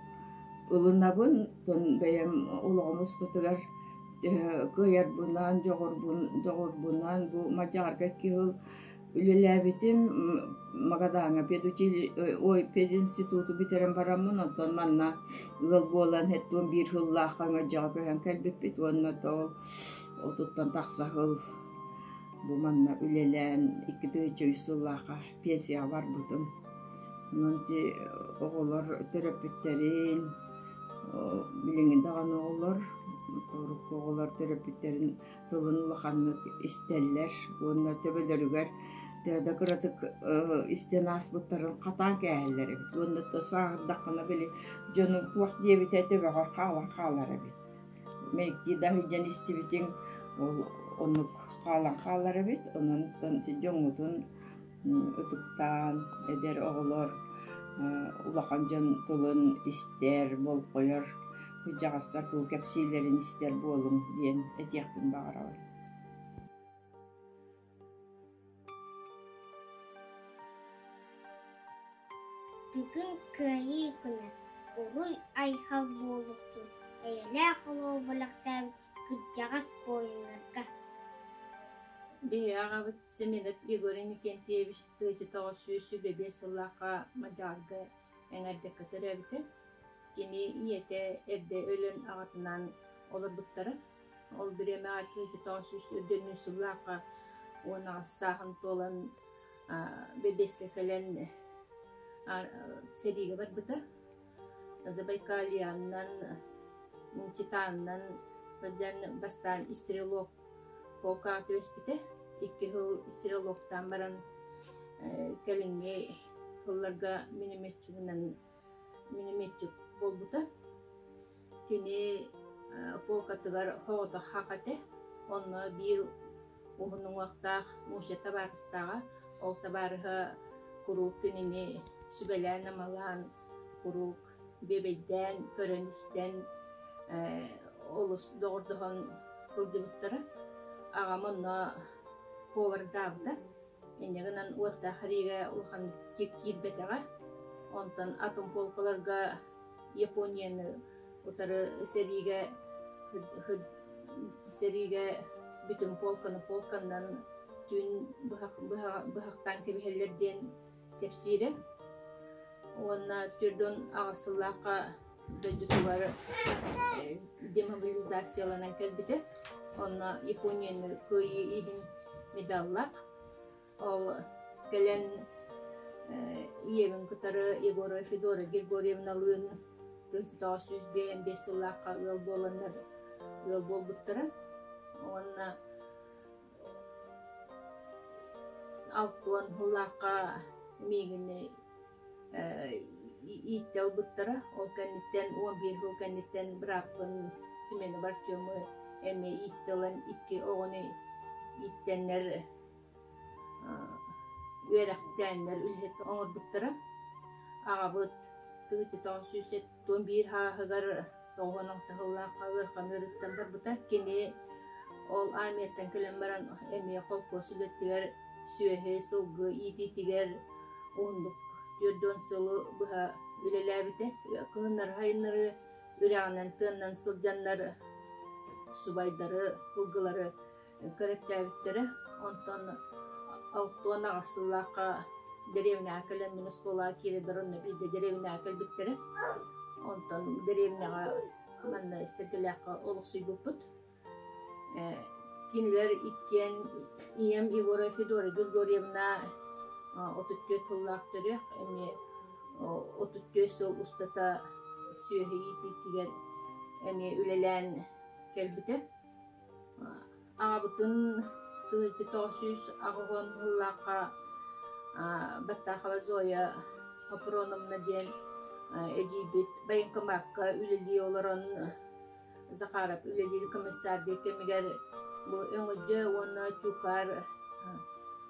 ылынабын. Оттон бэйэм олоҕум устатыгар төһө кыайарбынан, дьоҕурбун, дьоҕурбунан бу Мадьаарга икки сыл үлэлээбитим. Магадаҥҥа педучили ой пединституту бүтэрэн бараммын, онтон манна ыал буолан 71 сыллаахха Өҥөлдьөҕө көһөн кэлбиппит уонна ол отуттан тахса сыл бу манна үлэлээн 2003 сыллаахха пенсияҕа барбытым. Онон ити оҕолор төрөппүттэрин билиҥҥи даҕаны оҕолор, урукку оҕолор төрөппүттэрин тылын улаханнык истэллэр уонна төбөлөрүгэр төһө да кыратык истэн ааспыттарын хатаан кээһэллэр эбит уонна сааһырдаххына били дьонуҥ туох диэбитэ төбөҕөр хаалан хаалар эбит. Мэйиктии да сылдьан истибитиҥ ол оннук хаалан хаалар эбит. Онон дьоҥҥутун ытыктаан эдэр оҕолор улахан дьон тылын истэр, болҕойор, кырдьаҕастар тугу кэпсииллэрин истэр буолуҥ диэн этиэхпин баҕарабын. Бүгүн Кыайыы күнэ, уруй-айхал буолуохтун, эйэлээх олоҕу бэлэхтээбит. Кырдьаҕас буойуннарга Биһиги аҕабыт Семенов Егор Иннокентьевич 1925 сыллаахха Мадьаарга эҥэрдэккэ төрөөбүтэ. Кини ийэтэ эрдэ өлөн аҕатынаан олорбуттара. Ол бириэмэҕэ 1993 сыллаахха 18 сааһын туолан бэбиэскэ кэлэн сэриигэ барбыта. Забайкальянан, Титанынан сылдьан бастаан стрелок полкаҕа түбэспитэ. Икки сыл стрелоктаан баран кэлиҥҥи сылларга минометчигынан минометчик буолбута. Кини полкатыгар соҕотох хах этэ. Онно биир уһун уҥуохтаах муся табаарыстааҕа. Ол табаарыһа куруук кинини сүбэлээн-амалаан, куруук биэбэйдээн, көрөн-истэн олус доҕордоһон сылдьыбыттара. Аҕам онно повардаабыта. Инньэ гынан уоттаах эриигэ улахан киирбэтэҕэ. Онтон атын полкаларга Японияны утары сэриигэ сэриигэ бүтүн полканы полканнан түүн быһахтаан кэбиһэллэр диэн кэпсиирэ. Уонна 48 сыллаахха дойдутугар демобилизацияланан кэлбитэ. Онно Японияны кыайыы иһин медаллаах. Ол кэлэн ийэбин кытары Егорова Федора Григорьевналыын 1955 сыллаахха ыал буоланнар ыал буолбуттара. Уонна 60 сыллаахха миигини ииттэ ылбыттара. Ол кэнниттэн 11 сыл кэнниттэн бырааппын Семенов Артему эмиэ ииттэ ылан икки оҕону ииттэннэр үөрэхтээннэр үлэһит оҥорбуттара. Аҕабыт 1971 сааһыгар 96 сыллаахха ыарахан ыарыыттан барбыта. Кини ол армияттан кэлэн баран эмиэ холкуос үлэтигэр сүөһү, сылгы иитиитигэр уһуннук 40 сылы быһа үлэлээбитэ. Кыһыннары-сайыннары үрэҕинэн тыаннан сылдьаннар субайдары, сылгылары көрөттөөбүттэрэ. Онтон 68 сыллаахха дэриэбинэҕэ кэлэн мин оскуолаҕа киирэрбэр онно биирдэ дэриэбинэҕэ кэлбиттэрэ. Онтон дэриэбинэҕэ манна Сэргэлээххэ олохсуйбуппут. Кинилэр иккиэн ийэм Егорова Федора Григорьевна 34 сыллаах төрүөх, эмиэ 34 сыл устата сүөһү иитиитигэр эмиэ үлэлээн кэлбитэ. Аҕабытын 1980 сыллаахха Баттахова Зоя Хопроновна диэн эдьиийбит военкомакка үлэлии олорон Захаров үлэлиир комиссар диир кэмигэр бу Өҥөдьө уонна Чуукаар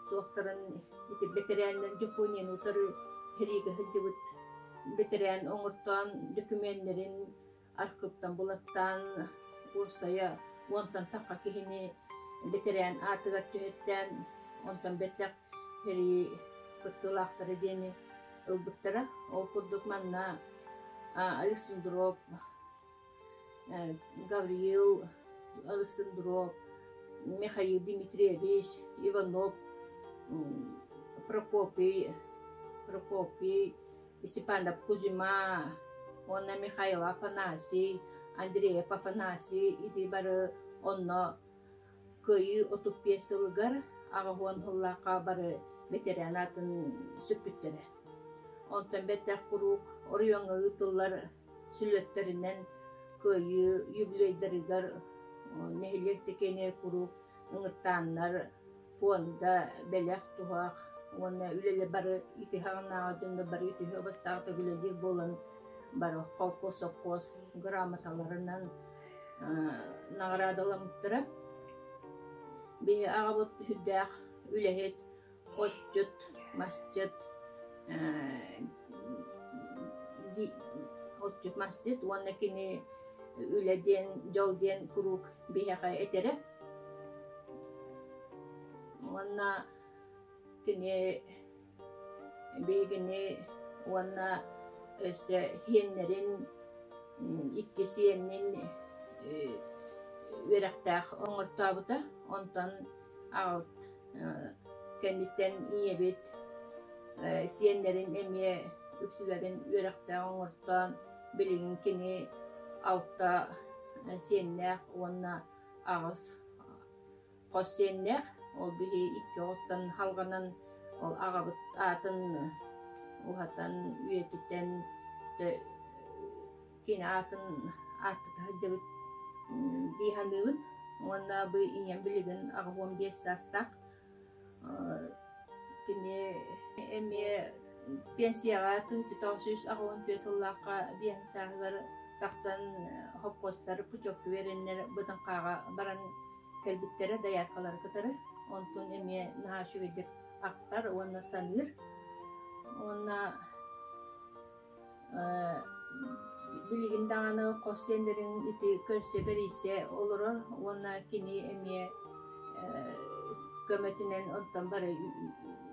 туохтарын ити бэтэрээннэр Дьоппуонияны утары сэриигэ сылдьыбыт бэтэрээн оҥортоон дөкүмүөннэрин архыыптан булаттаан уопсайа уонтан тахха киһини бэтэрээн аатыгар түһэттээн онтон бэттэх сэрии кыттыылаахтара диэни ылбыттара. Ол курдук манна Александров, Гавриил Александров, Михаил Дмитриевич Иванов, Прокопий, Прокопий Степанов Кузьма уонна Михаил Афанасий, Андреев Афанасий ити бары онно Кыайыы 35 сылыгар 80 сыллаахха бары бэтэрээн аатын сүкпүттэрэ. Онтон бэттэх куруук оройуоҥҥа ыытыллар сүлүөттэринэн Кыайыы юбилейдарыгар нэһилиэк тэкиэнэ куруук ыҥыртааннар пуонда, бэлэх-туһах уонна үлэлэр бары итиһаҕынааҕы дьоннор бары үтүһү обостаах үлэлиир буолан бары холкуос, сопхуос грамоталарынан наҕараадаламмыттара. Биһи аҕабыт сүрдээх үлэһит, отчут, масчыт, отчут масчыт уонна кини үлэ диэн, дьол диэн куруук биһиэхэ этэрэ. Уонна кини биһигини уонна өссө сиэннэрин икки сиэнин үөрэхтээх оҥортообута. Онтон аҕабыт кэнниттэн ийэбит сиэннэрин эмиэ үксүлэрин үөрэхтээх оҥортоон билигин кини алта сиэннээх уонна аҕыс хос сиэннээх. Ол биһи икки оҕоттон халҕанан ол аҕабыт аатын уһатан, үйэтитэн кини аатын ааттата сылдьабыт дии саныыбын. Уонна бу ийэм билигин 85 саастаах. Кини эмиэ пенсияҕа 1984 сыллаахха биэһин сааһыгар тахсан хопхуостар путевка биэрэннэр Бытыҥхааҕа баран кэлбиттэрэ дояркалары кытары. Онтун эмиэ наһаа үчүгэйдик ахтар уонна саныыр. Уонна билигин даҕаны хос сиэннэрин ити көрсө-бэрийсэ олорор уонна кини эмиэ көмөтүнэн онтон бары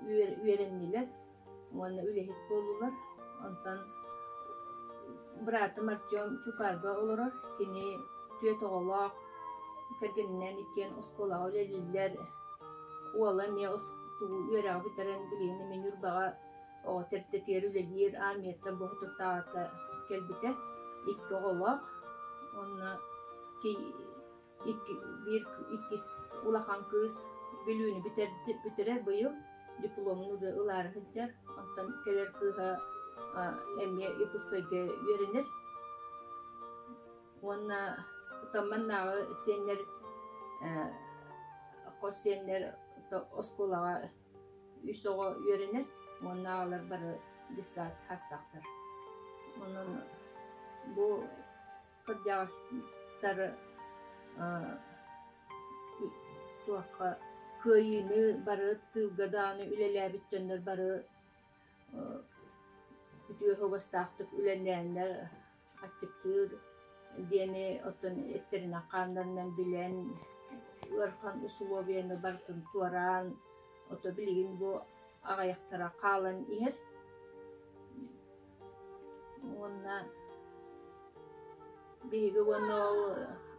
үөрэннилэр уонна үлэһит буоллулар. Онтон быраатым Артем Чукарга олорор. Кини түөрт оҕолоох, кэргэнинээн иккиэн оскуолаҕа үлэлииллэр. Уола эмиэ үөрэҕи бүтэрэн билигин эмиэ Ньурбаҕа оҕо тэрилтэтигэр үлэлиир, армияттан боһутуртааҕыта кэлбитэ. Икки оҕолоох уонна икки, биир иккис улахан кыыс Бүлүүнү бүтэрэр быйыл дипломун уже ылаары сылдьар. Онтон кэлэр кыыһа эмиэ Якутскайга үөрэнэр. Уонна Тамманнааҕы сиэннэр хос сиэннэр оскуолаҕа үс оҕо үөрэнэр уонна аҕалар бары дьыссаат хастаахтар. Онон бу кырдьаҕастар туохха кыайыыны бары тыылга даҕаны үлэлээбит дьоннор бары үтүө суобастаахтык үлэлээннэр аччыктыыр диэни оттон эттэринэн-хааннарынан билэн ыарахан усулуобуйаны барытын туораан ото билигин бу аҕыйахтара хаалан иһэр уонна биһиги уонна ол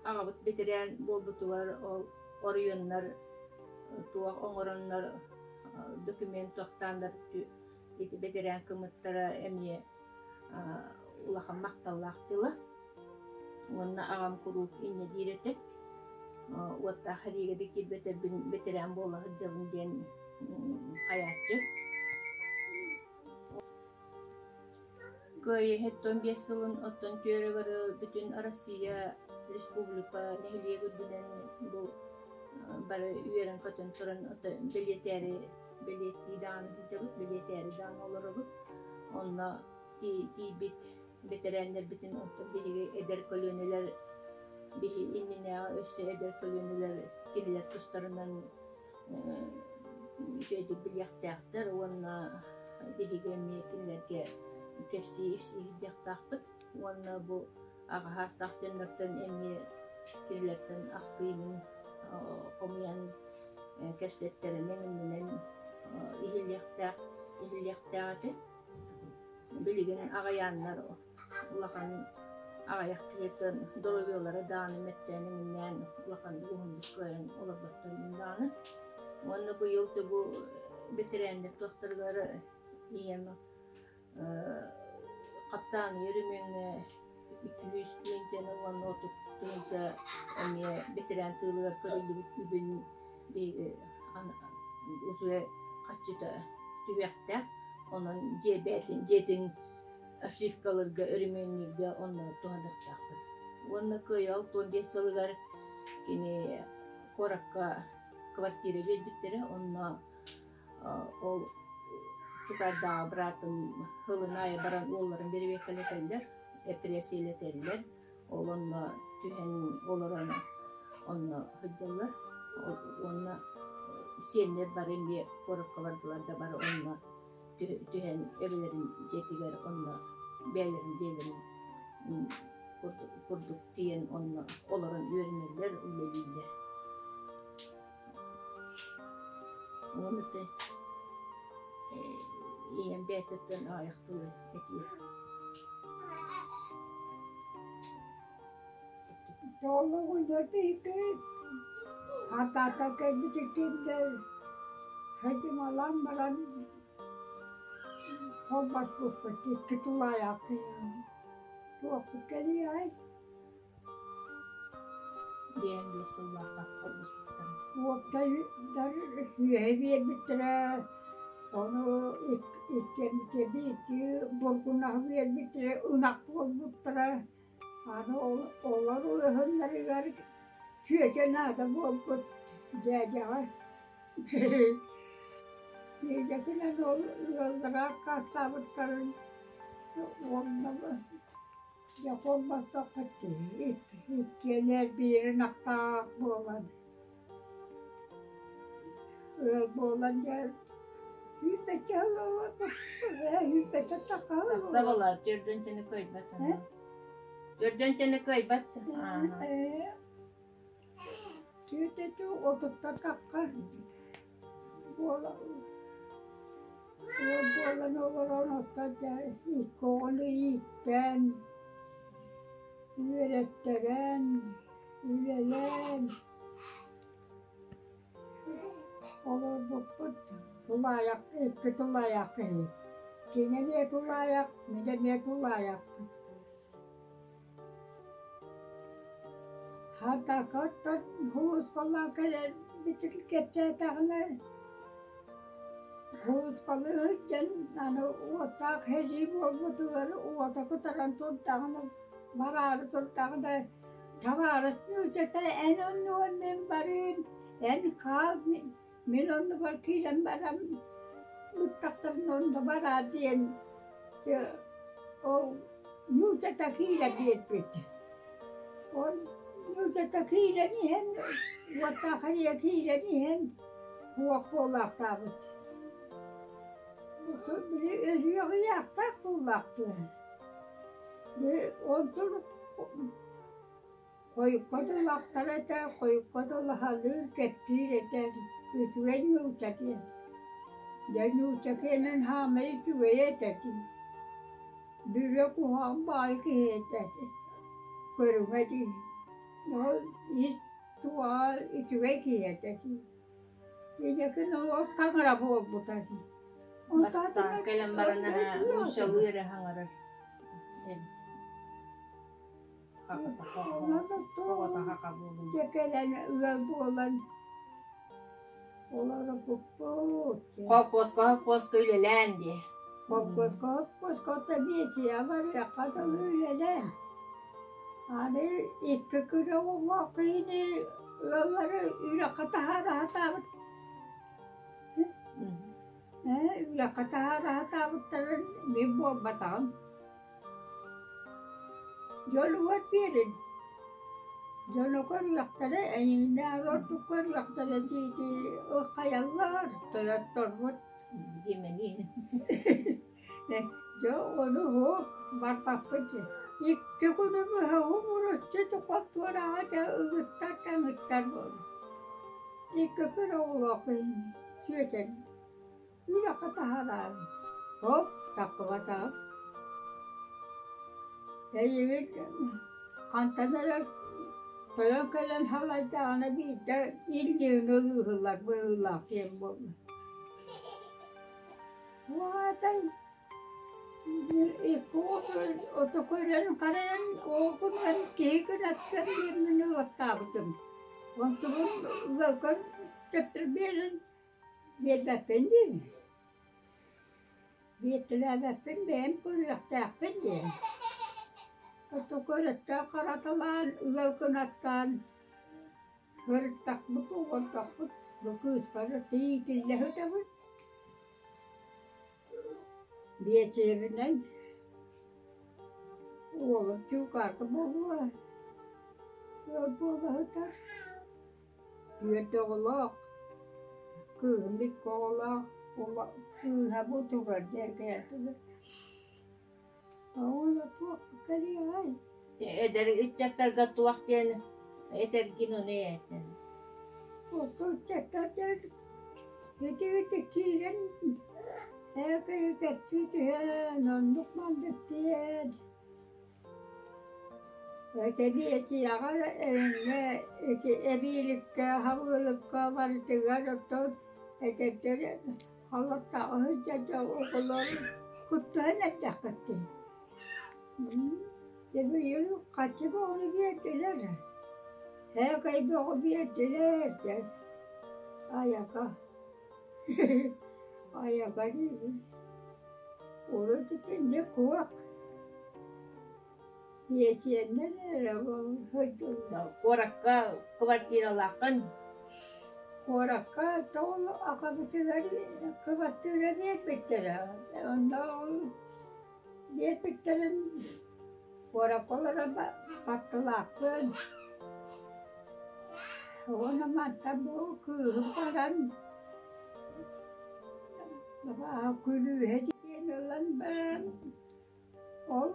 аҕабыт бэтэрээн буолбутугар ол оройуоннар туох оҥороннор документ туохтааннар ити бэтэрээн кымыттара эмиэ улахан махталлаах дьыла. Уонна аҕам куруук инньэ диир этэ. Уоттаах сэриигэ да киирбэтэрбин бэтэрээн буола сылдьабын диэн хайааччы. Кыайыы 75 сылын оттон түөрэ бары бүтүн Россия республика нэһилиэк үрдүнэн бу бары үөрэн-көтөн туран бэлиэтээри бэлиэтии даҕаны сылдьабыт, бэлиэтээри даҕаны олоробут. Онно тиийбит бэтэрээннэрбитин онтон биһиги эдэр көлүөнэлэр биһи иннинээҕи өссө эдэр көлүөнэлэр кинилэр тустарынан үчүгэйдик билиэхтээхтэр уонна биһиги эмиэ кинилэргэ кэпсии-ипсии сылдьыахтаахпыт уонна бу аҕа саастаах дьоннортон эмиэ кинилэртэн ахтыыбын хомуйан кэпсэттэринэн иннинэн иһиллиэхтээх иһиллиэхтээх этэ. Билигин аҕыйааннар улахан аҕыйах киһиттэн доруобуйалара даҕаны мөттөөн иҥиннээн улаханнык уһуннук кыайан олорботтор даҕаны. Уонна быйыл бу бэтэрээннэр туохтарыгар ийэм Хаптааны өрөмүөҥҥэ 200 тыһыынчаны уонна 30 тыһыынча эмиэ бэтэрээн тыылыгар көрүллүбүт үбүн биһиги уже харчыта түһүөхтээх. Онон дьиэ бэйэтин дьиэтин обшивкаларга өрөмүөннүүргэ онно туһаныахтаахпыт. Уонна кыайыы 65 сылыгар кини куоракка квартира биэрбиттэрэ. Онно Ол Чукардааҕы быраатым сылын аайы баран уолларын бэрэбиэркэлэтэллэр, эпэрээссийэлэтэллэр. Ол онно түһэн олорон онно сылдьаллар. Уонна сиэннэр бары эмиэ куоракка бардылар да бары онно түһэн эбэлэрин дьиэтигэр онно бэйэлэрин дьиэлэрин курдук тиийэн онно олорон үөрэнэллэр, үлэлииллэр. Уон ыты ийэм бэйэтиттэн аҕыйах тылы этиэ. Тоҕолоҕуннар биһиги хатаата кэлбитиккиннэ хадьымалаан баран холбоспуппут икки тулаайах туохпут кэлиэҕэй 55 сыллаахха холбоспуттар. Уоптайдар үөһэ биэрбиттэрэ, ону иккиэммитэ икки бургунаһы биэрбиттэрэ, ынах буолбуттара. Аны олор ыаһыннарыгар чүөчэ наада буолбут дьээдьэҕэ. Дьээдьэтинэн ол ыаллара аккаастаабыттарын уонна дьэ холбостохпут дии иккиэн биир ынахтаах буолан Ыал буолан дьэ сүүрбэччэ сыл олорбут сүүрбэччэ тахха сыл Тахса буолар, төрдүнчэни кыайбат. Төрдүнчэни кыайбат. Түүтэту отутта тахха буола ыал буолан олорон оттон дьэ икки оҕону ииттэн, үөрэттэрэн, үлэлээн Олорбуппут тулаайах, икки тулаайах киһи. Кини эмиэ тулаайах, мин эмиэ тулаайахпын. Хатакаттан һуускалаан кэлэн бүтүн кэпсээтэҕинэ һуускалыы сылдьан аны уоттаах сэрии буолбутугар уота кытаран турдаҕына бараары турдаҕына Табаарыс Ньуучата эн оннугар мин барыым, эн хаал, мин оннугар киирэн баран быттахтарына онно бараар диэн ол Ньуучата киирэ биэрбит. Ол Ньуучата киирэн иһэн, уоттаах эрийэ киирэн иһэн уох буолаахтаабыт. Били өлүөх ыйаахтаах буоллаахтыы. Онтон хойукка дылы этэ, хойукка дылы аһалыыр, кэпсиир этэ, үчүгэй нуучча диэн. Дьэ нуучча киэнин хаамай үчүгэйэ этэ дии. Бүрэ куһаҕан баҕайы киһи этэ көрүҥэ дии. Ол ис туоҕа үчүгэй киһи этэ дии. Ийэкин олох таҥара буолбута дии. Бастаан кэлэн баран нууччалыы эрэ хаҥарар эбит. Дьэ кэлэн ыал буолан олоробуппут. Холкуоска холкуоска үлэлээн дии. Холкуоска холкуоска биэсийэ барыахха дылы үлэлээн. Аны икки күн оҕолоох киһини ыаллары үрэххэ таһаара сатаабыт Ээ, үрэххэ таһаара сатаабыттарын мин буолбатаҕым. Дьонугар биэрин, дьону көрүөхтэрэ, эйигиннээҕэр ордук көрүөхтэрэ дии-дии ыххайаллар тойотторбут Диэмэни. Дьэ ону уһук барбаппыт дии. Икки күнү быһа уһугуруччу хонтуораҕа дьэ ыгыттар да ыгыттар буолла. Икки күн оҕолоох сүөтэн үрэххэ таһараары хоп таххыбатаҕым. Эйигин хантан эрэ тойон кэлэн халайдаҕына биирдэ илдьиини ылыыһыллар быһыылаах диэн буолла. Уһаатай Ото көрөн харайан оҕокунан киһи гынаттан диэммин ылаттаабытым. Онтубун ыалга төттөрү биэрэн биэрбэппин диим. Биэртэлээбэппин бэйэм көрүөхтээхпин диэн. Ото көрөттөөх хараталаан ыал гынаттаан Сырыттахпыт, олордохпут бу кыыспар тиийтиллэ сытабыт. Биэчэринэн уолум чуукаарка буолуо, ыал буола сытар. Түөрт оҕолоох, кыыһым икки оҕолоох, кыыһа бу турар дьэргээтилэр. Уонна туох кэлиэҕэй? Эдэр ыччаттарга туох диэн этэргин ону этэн. Орто ыччаттар диэн ити-ити киирэн ээкэйи кэпсии түһэн, оннук маннык диэн. Этэбиэтийэҕэ эҥҥэ ити эбииликкэ, хабыалыкка барытыгар оттон эдэрдэр халаттааҕы сылдьар дьон оҕолор куттаһан эрдэххит дии. Дьэ быйыл хаччы бөҕөнү биэрдилэр. Һээкэй бөҕө биэрдилэр дьэ. Айака. Айака диибин. Урут итинник куох. Биэсиэннэр эрэ сылдьаллар. Куоракка квартиралааххын? Куоракка тоҕо аҕабытыгар кыбартыыра биэрбиттэрэ. Онно ол биэрбиттэрин куоракка олорон батталаахпын. Уонна мантан бу кыыһым баран күлүүһэ диэн ылан баран Ол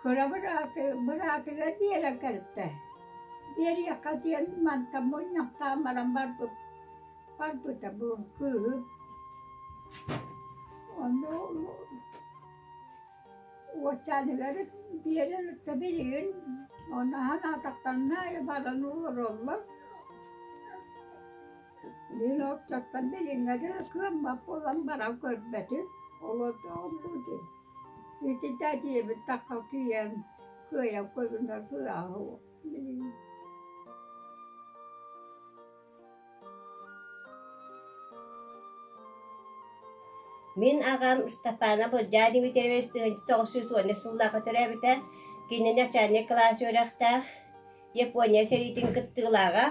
кыра бырааты быраатыгар биэрэн кэлтэ. Биэриэххэ диэн мантан мунньахтаан баран барбыт барбыта бу кыыһы. Онно уочааныгар биэрэн ытта билигин онно санаатахтарына баран олороллор. Мин оттоттон билиҥҥэ дылы кыаммат буолан баран көрбөтүм, олордоҕум дуу дии. Ититэ диэбит тахха киирэн кыайан көрүнэр кыаҕа суох билигин. Мин аҕам Степанов Ылдьаа Дмитриевич 1910 сыллаахха төрөөбүтэ. Кини начальник кылаас үөрэхтээх, Япония сэриитин кыттыылааҕа.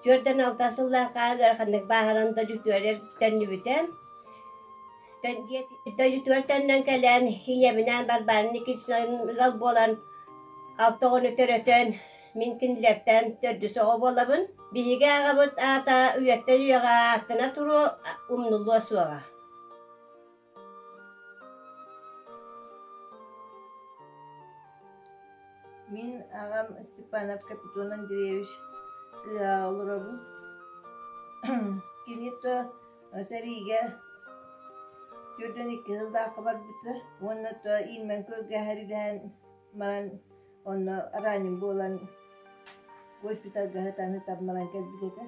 46 сыллаахха ыараханнык бааһыран дойдутугар төннүбүтэ. Дойдутугар төннөн кэлэн, ийэбинээн Барбаан Никитичналыын ыал буолан, алта оҕону төрөтөн, мин кинилэртэн төрдүс оҕо буолабын. Биһиги аҕабыт аата үйэттэн үйэҕэ ааттана туруо, умнуллуо суоҕа. Мин аҕам Степанов Капитон Андреевич кыыһа олоробун. Кини то сэриигэ 42 сыллаахха барбыта уонна то ииммэн көргэһэр баран онно ранен буолан госпитальга сытан сытан баран кэлбит этэ.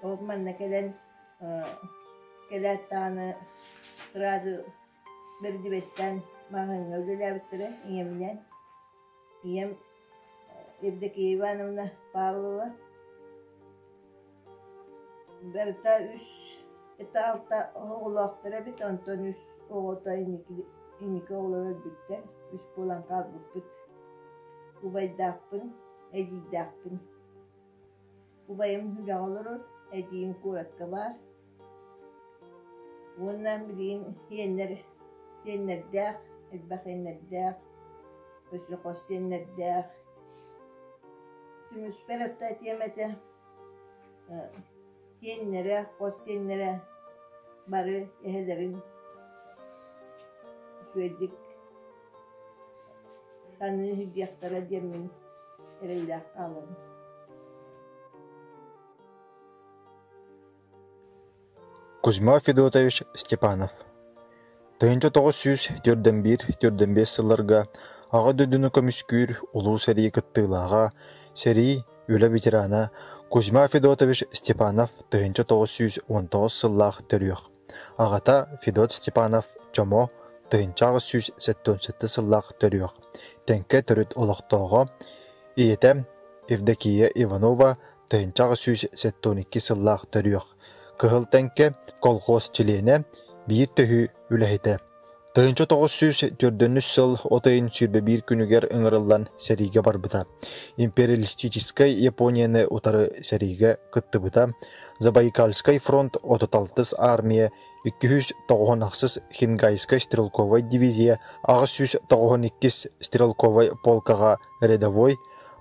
Ол манна кэлэн кэлээт даҕаны сразу Бэрдибэстээн маҕаһыыҥҥа үлэлээбиттэрэ ийэминээн. Ийэм Евдокия Ивановна Павлова барыта үс это алта оҕолоохтор эбит, онтон үс оҕото инники инники оҕолоро өлбүттэр, үс буолан хаалбыппыт. Убайдаахпын, эдьиийдээхпин. Убайым үлэҕэ олорор, эдьиийим куоракка баар. Уонна билигин сиэннэр сиэннэрдээх, элбэх сиэннэрдээх, өссө хос сиэннэрдээх. Түмүкпэр отто этиэм этэ, сиэннэрэ, хос сиэннэрэ бары эһэлэрин үчүгэйдик саныы сылдьыахтара диэммин эрэллээх хаалабын. Кузьма Федотович Степанов 1941-45 сылларга Аҕа дойдуну көмүскүүр Улуу сэрии кыттыылааҕа, сэрии, үлэ ветерана Кузьма Федотович Степанов 1919 сыллаах төрүөх. Аҕата Федот Степанов Чомо 1877 сыллаах төрүөх, Тэҥкэ төрүт олохтооҕо, ийэтэ Евдокия Иванова 1872 сыллаах төрүөх, Кыһыл Тэҥкэ колхоз чилиэнэ, биир төһүү үлэһитэ. 1904 сыл от ыйын 21 күнүгэр ыҥырыллан сэриигэ барбыта. Империалистическай Японияны утары сэриигэ кыттыбыта. Забайкальскай фронт 36 армия 298 Хингайскай стрелковай дивизия 892 стрелковай полкаҕа рядовой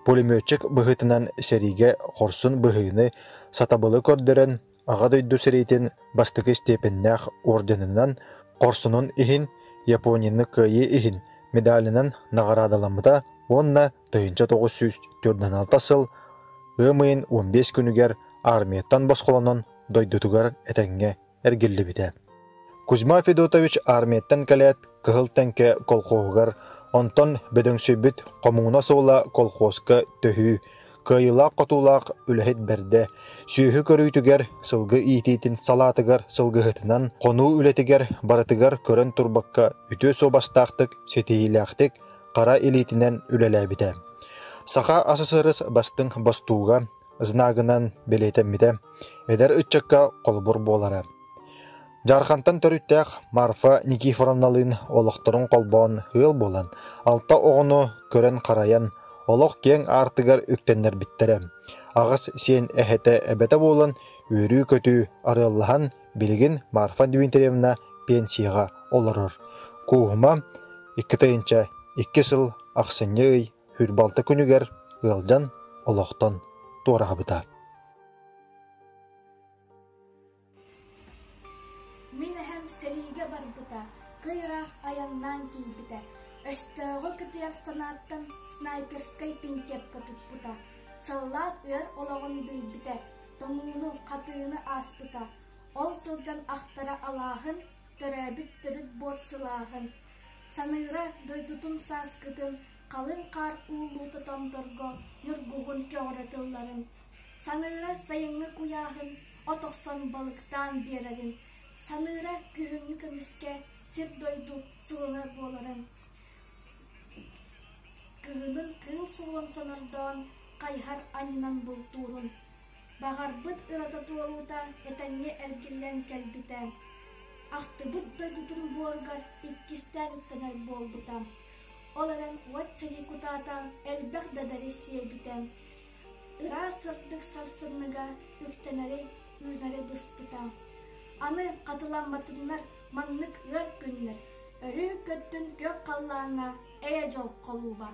пулеметчик быһыытынан сэриигэ хорсун быһыыны, сатабылы көрдөрөн Аҕа дойду сэриитин бастакы степеннээх орденынан хорсунун иһин Японияны кыайыы иһин медалынан наҕараадаламмыта уонна 1946 сыл ыам ыйын 15 күнүгэр армияттан босхолонон дойдутугар этэҥҥэ эргиллибитэ. Кузьма Федотович армияттан кэлээт Кыһыл Тэҥкэ колхоһугар Онтон бөдөҥсүйбүт хомууна суола колхозка төһүү, кыайыылаах-хотуулаах үлэһит бэрдэ, сүөһү көрүүтүгэр, сылгы иитиитин салаатыгар сылгыһытынан, хонуу үлэтигэр барытыгар көрөн турбакка үтүө суобастаахтык, ситиһиилээхтик хара илиитинэн үлэлээбитэ. Саха АССР бастыҥ бостууга знагынан бэлиэтэммитэ, эдэр ыччакка холобур буолара. Дьаархантан төрүттээх Марфа Никифоровналыын олохторун холбоон ыал буолан, алта оҕону көрөн-харайан, олох киэҥ аартыгар үктэннэрбиттэрэ. Аҕыс сиэн эһэтэ эбэтэ буолан, үөрүү-көтүү арыаллаһан, билигин Марфа Дмитриевна пенсияҕа олорор. Кууһума 2 2 сыл ахсынньы ый хүрбалта күнүгэр ыалдьан олохтон туораабыта. Мин эһэм сэриигэ барбыта, кый ыраах айаннаан тиийбитэ, өстөөҕү кытыйар санааттан снайперскай пинтиэпкэ туппута, саллаат ыар олоҕун билбитэ, тоҥууну, хатыыны ааспыта, ол сылдьан ахтара алааһын, төрөөбүт төрүт буор сылааһын, саныыра дойдутун сааскытын, халыҥ хаар ууллуута томторго ньургуһун көҕөрө тылларын, Саныыра сайыҥҥы куйааһын от охсон балыктаан биэрэрин, саныыра күһүҥҥү көмүскэ сир-дойду сылына буоларын, кыһынын кыыл суолун сонордоон хайыһар анньынан бултуурун, баҕарбыт ырата туолуута этэҥҥэ эргиллэн кэлбитэ, ахтыбыт дойдутун буоругар иккистээн үктэнэр буолбута. Ол эрэн уот сэрии кутаата элбэх дадари сиэбитэ, Ыраас сырдык сарсынныга үктэнэри, үүнэри быспыта. Аны хатыламматыннар маннык ыар күннэр, өрүү көттүн күөх халлааҥҥа эйэ-дьол холууба.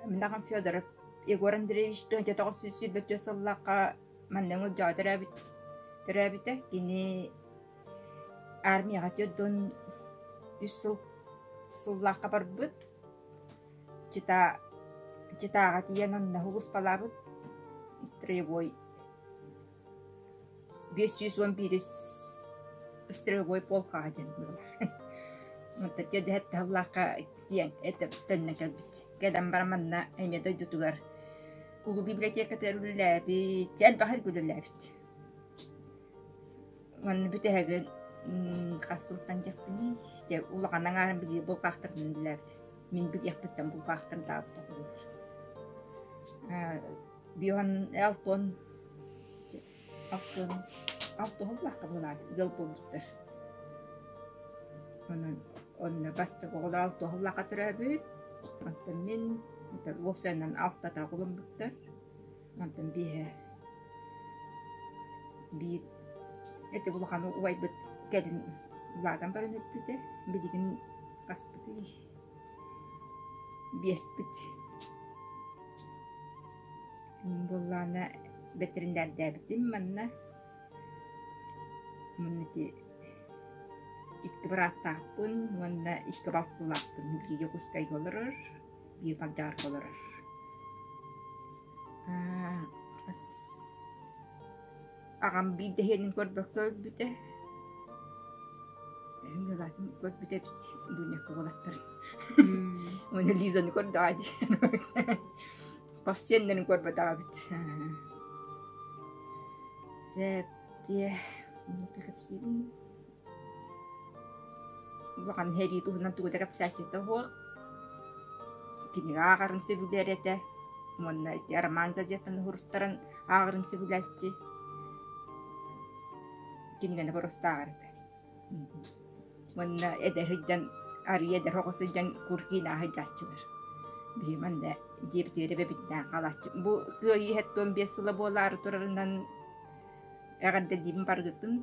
Мин Федоров Егор Андреевич 1924 сыллаахха манна Ылдьаа төрөөбүт төрөөбүтэ. Кини армияҕа 43 сыл сыллаахха барбыт. Чита Читаҕа тиийэн онно сулууспалаабыт строевой 511 стреловой полкаҕа диэн буолар. Онтон дьэ тыһыллаахха тиийэн төннөн кэлбит. Кэлэн баран манна эмиэ дойдутугар улуу библиотекатыгар үлэлээбит, элбэх үлэлээбит. Манна бүтэһигин хас сылтан диэхпиний, дьэ улахан аҥаарын билии булкаахтарынан үлэлээбит. Мин билиэхпиттэн булкаахтарым таабыта буолар. Биоһан алтон алтон алтуһуллаахха быһылаат ыал буолбуттар. Онон онно бастакы оҕолор алтуһуллаахха төрөөбүт. Онтон мин уопсайынан алтата оҕоломмуттар. Онтон биэһэ биир эти улахан убайбыт кэлин улаатан баран өлбүтэ. Билигин хаспытый биэспит. Буоллаҕына бэтэринээрдээбитим манна. Манна ити икки бырааттаахпын уонна икки балтылаахпын. Биир Дьокуускайга олорор, биир Малдьаҕарга олорор. Аҕам биирдэ иһиэнин көрбөккө өлбүтэ. Ыҥыылаатын көрбүт эбит Дуняка уолаттарын. Уонна Лизаны көрдөҕө дии. Хос сиэннэрин көрбөтөх эбит. Сэптиэ кэпсиибин. Улахан сэрии туһунан тугу да кэпсээччитэ суох. Кинигэ ааҕарын сөбүлүүр этэ. Уонна ити Роман газетаны уһуруттаран ааҕарын сөбүлээччи. Кинигэни боруоста ааҕар этэ. Уонна эдэр сылдьан, арыйа эдэр оҕо сылдьан куркиин ааһа сылдьааччылар. Биһи манна дьиэбитигэр эбэбитинээн хаалааччы. Бу Кыайыы 75 сыла буолаары турарынан эҕэрдэлиибин барыгытын.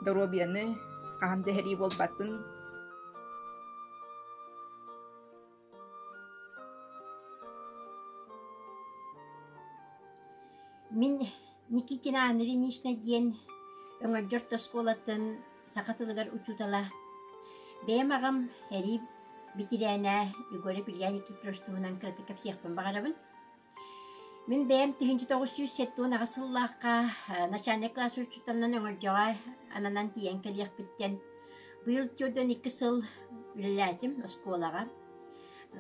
Доруобуйаны хаһан да эһэрии буолбатын. Мин Никитина Анна Ильинична диэн Өҥөлдьөрт оскуолатын саха тылыгар учуутала. Бэйэм аҕам эрии бэтэрээнэ Егоров Илья Никифорович туһунан кыратык кэпсиэхпин баҕарабын. Мин бэйэм 1978 сыллаахха начальник класс учууталынан Өҥөлдьөҕө ананан тиийэн кэлиэхпиттэн быйыл 42 сыл үлэлээтим оскуолаҕа.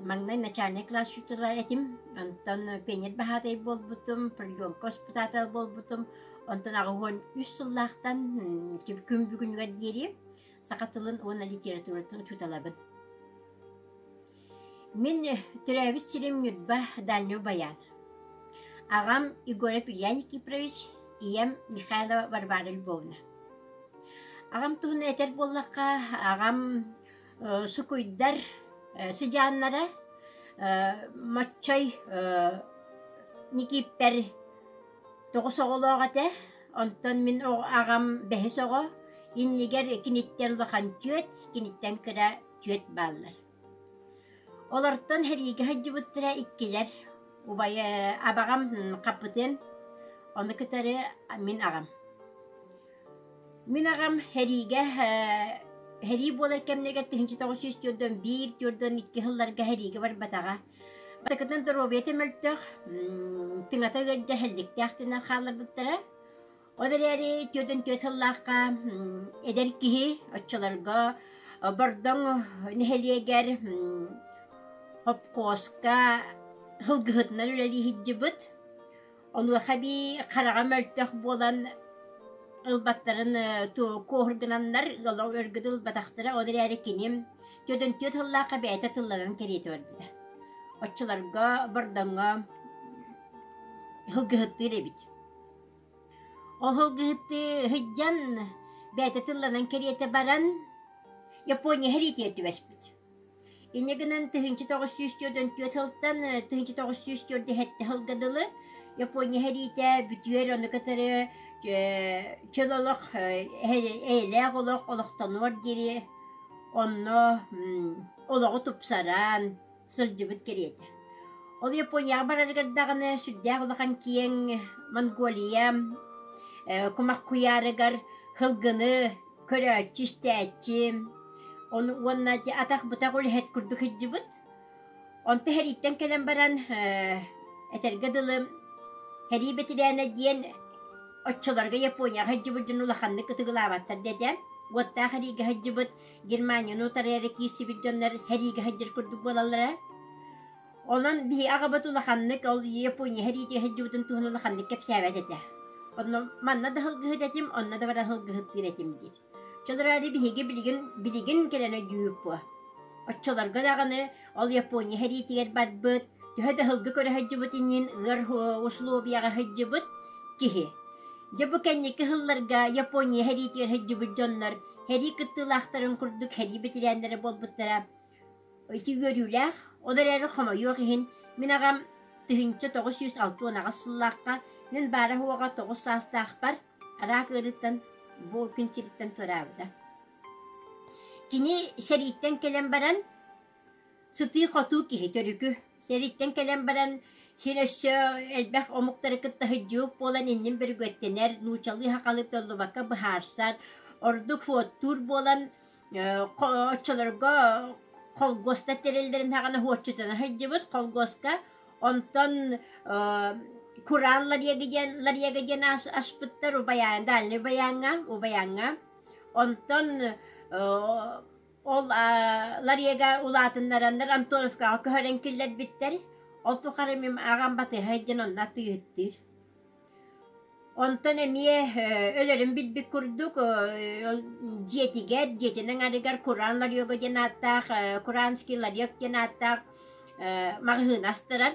Маҥнай начальник класс учуутала этим, онтон пионер баһаатай буолбутум, приемка воспитатель буолбутум, онтон 83 сыллаахтан күн бүгүнүгэр диэри саха тылын уонна литературатын учууталабын. Мин төрөөбүт сирим Ньурба Дальний Баян. Аҕам Егоров Илья Никифорович, ийэм Михайлова Варвара Львовна. Аҕам туһунан этэр буоллахха, аҕам сукуйдар сыдьааннара Моччой Никииппэр тоҕус оҕолоох этэ. Онтон мин аҕам бэһис оҕо, иннигэр киниттэн улахан түөт, киниттэн кыра түөт бааллар. Олортон сэриигэ сылдьыбыттара иккилэр, убайа абаҕам Хаппытыан, ону кытары мин аҕам. Мин аҕам сэриигэ сэрии буолар кэмнэригэр 1941, 42 сылларга сэриигэ барбатаҕа. Бастакытынан доруобуйата мөлтөх, тыҥата ыалдьа сэлликтээх тыынан хаалларбыттара. Ол эрээри 44 сыллаахха эдэр киһи оччолорго Бордоҥ нэһилиэгэр хопкуоска сылгыһытынан үлэлии сылдьыбыт. Онуоха эбии хараҕа мөлтөх буолан ылбаттарын куоһургунаннар өргүт ылбатахтара. Ол эрээри киним 44 сыллаахха бэйэтэ тылланан кэриэтэ барбыта. Оччолорго Бордоҥҥо сылгыһыттыыр эбит. Ол сылгыһыттыы сылдьан бэйэтэ тылланан кэриэтэ баран Япония сэриитигэр түбэспит. Инньэ гынан 1944 сылтан 1947 сылга дылы Япония сэриитэ бүтүөр ону кытары чөл олох, эйэлээх олох олохтонуор диэри онно олоҕу тупсаран сылдьыбыт кэриэтэ. Ол Японияҕа барарыгар даҕаны сүрдээх улахан киэҥ Монголия кумах куйаарыгар сылгыны көрөөччү, истээччи уонна атах-бытах үлэһит курдук сылдьыбыт. Онто сэрииттэн кэлэн баран этэргэ дылы сэрии бэтэрээнэ диэн оччолорго Японияҕа сылдьыбыт дьон улаханнык ытыгылаабаттар дэтэ. Уоттаах сэриигэ сылдьыбыт Германияны утары эрэ киирсибит дьоннор сэриигэ сылдьар курдук буолаллара. Онон биһи аҕабыт улаханнык ол Япония сэриитигэр сылдьыбытын туһунан улаханнык кэпсээбэт этэ. Онно манна да сылгыһыт этим, онно да баран сылгыһыттыыр этим диир. Чолорари биһиги билигин билигин кэлэн өйдүүбүт Оччолорго даҕаны ол Япония сэриитигэр барбыт, төһө да сылгы көрө сылдьыбыт иннин ыар условияҕа сылдьыбыт киһи. Дьэ бу кэнники сылларга Япония сэриитигэр сылдьыбыт дьоннор сэрии кыттыылаахтарын курдук сэрии бэтэрээннэрэ буолбуттара Ити үөрүүлээх, ол эрээри хомойуох иһин, мин аҕам 1968 сыллаахха мин баара-суоҕа тоҕус саастаахпар араак ыарыыттан бу күн сириттэн туораабыта. Кини сэрииттэн кэлэн баран, сытыы-хотуу киһи төрүкү. Сэрииттэн кэлэн баран, син өссө элбэх омуктары кытта сылдьыбыт буолан иннин бөрүгүөттэнэр, нууччалыы-сахалыы толлубакка быһаарсар, ордук суоттуур буолан оччолорго холгуоста тэриллэрин саҕана уоччутана сылдьыбыт холгуоска онтон Куран Ларьега диэн Ларьега диэн аспыттар Убайаан Дальний Убайааҥҥа Убайааҥҥа онтон ол Ларьега улаатыннараннар Антоновкаҕа көһөрөн киллэрбиттэр ол тухары мин аҕам батыһа сылдьан онно атыыһыттыыр Онтон эмиэ өлөрүн билбит курдук дьиэтигэр, дьиэтин аҥарыгар Куран ларёга диэн ааттаах, Куранский ларек диэн ааттаах маҕаһыын астарар.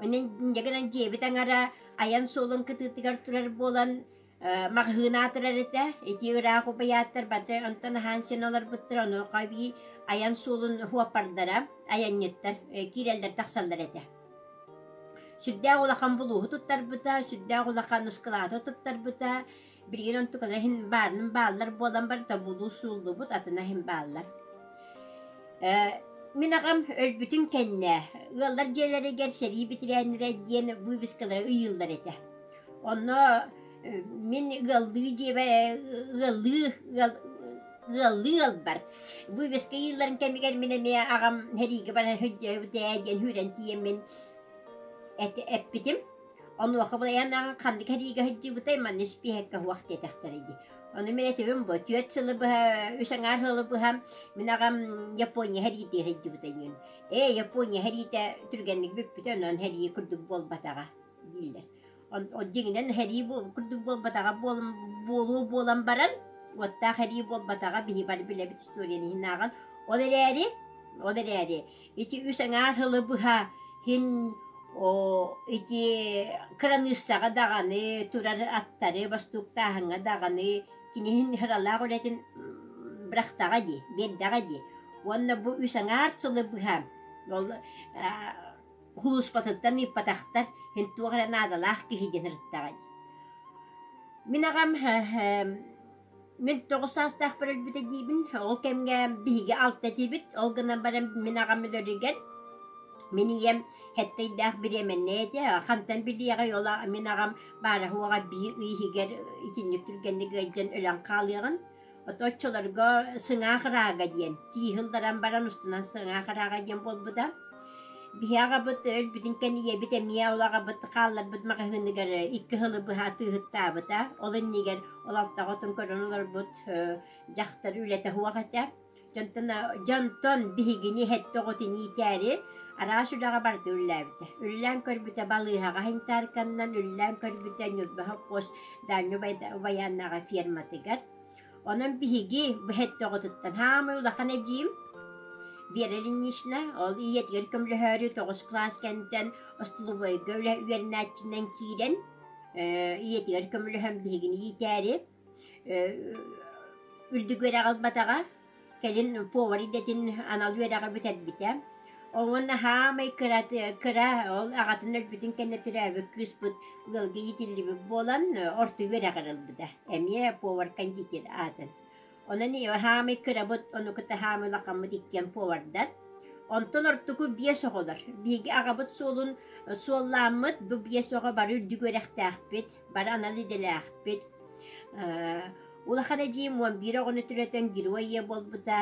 Онон инньэ гынан дьиэбит аҥара айан суолун кытыытыгар турар буолан маҕаһыын аатырар этэ. Ити ыраах убайааттар бары онтон аһаан сиэн олорбуттар, онуоха эбии айан суолун суоппардара, айанньыттар киирэллэр-тахсаллар этэ. Сүрдээх улахан булууһу туттарбыта, сүрдээх улахан ыскылааты туттарбыта. Билигин онтукана иһин баарынан бааллар буолан барыта булуус сууллубут, атына иһин бааллар. Э, мин аҕам өлбүтүн кэннэ ыаллар дьиэлэригэр сэрии бэтэрээннэрэ диэн выпискалары ыйыыллар этэ. Онно мин ыаллыы дьиэбэ ыаллыы ыал ыаллыы ыалбар вывеска ыйыылларын кэмигэр мин эмиэ аҕам сэриигэ баран сылдьыбыт ээ диэн сүүрэн тиийэммин эппитим. Онуоха былайан аҕаҥ ханнык сэриигэ сылдьыбытай манна испииһэккэ суох диэтэхтэрэ дии. Ону мин этибин бу түөрт сылы быһа, үс аҥаар сылы быһа мин аҕам Япония сэриитигэр сылдьыбыта диэн. Ээ, Япония сэриитэ түргэнник бүппүтэ, онон сэрии курдук буолбатаҕа дииллэр. Дьиҥинэн сэрии курдук буолбатаҕа буолуо буолан баран, уоттаах сэрии буолбатаҕа биһи бары билэбит историяны иһин ааҕан. Ол эрээри, ол эрээри ити үс аҥаар сылы быһа иһин ити кыраныыссаҕа даҕаны турар аттары бостууктааһыҥҥа даҕаны киниһин сыралаах үлэтин бырахтаҕа дии, биэрдэҕэ дии. Уонна бу үс аҥаар сылы быһа ол улууспатыттан ыыппатахтар, иһин туох эрэ наадалаах киһи диэн ырыттаҕа дии. Мин аҕам Мин тоҕус саастаахпар өлбүтэ диибин, ол кэмҥэ биһиги алта этибит, ол гынан баран мин аҕам өлөрүгэр мин ийэм сэттэ ыйдаах бириэмэннэй этэ, хантан билиэҕэй ол мин аҕам баара-суоҕа биир ый иһигэр итинник түргэнник ыалдьан өлөн хаалыаҕын. Ото оччолорго сыҥаах ыраага диэн, тииһи ылларан баран устунан сыҥаах ыраага диэн буолбута. Биһи аҕабыт өлбүтүн кэннэ ийэбит эмиэ ол аҕабыт хаалларбыт маҕаһыыныгар икки сылы быһа атыыһыттаабыта. Ол иннигэр ол алтаҕа отун көрөн олорбут дьахтар үлэтэ суох этэ. Дьонтон, дьонтон биһигини сэттэ оҕотун иитээри араас үлэҕэ барыта үлэлээбитэ. Үлэлээн көрбүтэ балыыһаҕа санитарканнан, үлэлээн көрбүтэ Ньурба сопхуос Дальнай Убайааннааҕы ферматыгар. Онон биһиги бу сэттэ оҕотуттан хаамай улахан эдьиийим Вера Ильинична ол ийэтигэр көмөлөһөөрү тоҕус кылаас кэнниттэн остолобуойга үлэ үөрэнээччинэн киирэн ийэтигэр көмөлөһөн биһигини иитээри үрдүк үөрэҕи ылбатаҕа, кэлин повар идэтин анал үөрэҕи бүтэрбитэ. Уонна хаамай кыра, кыра ол аҕатын өлбүтүн кэннэ төрөөбүт кыыспыт ыалга иитиллибит буолан орто үөрэҕэр ылбыта. Эмиэ повар-кондитер аатын. Онон хаамай кырабыт, ону кытта хаамай улахаммыт иккиэн повардар. Онтон ортоку биэс оҕолор. Биһиги аҕабыт суолун суоллааммыт, бу биэс оҕо бары үрдүк үөрэхтээхпит, бары анал идэлээхпит. Улахан эдьиийим 11 оҕону төрөтөн герой ийэ буолбута.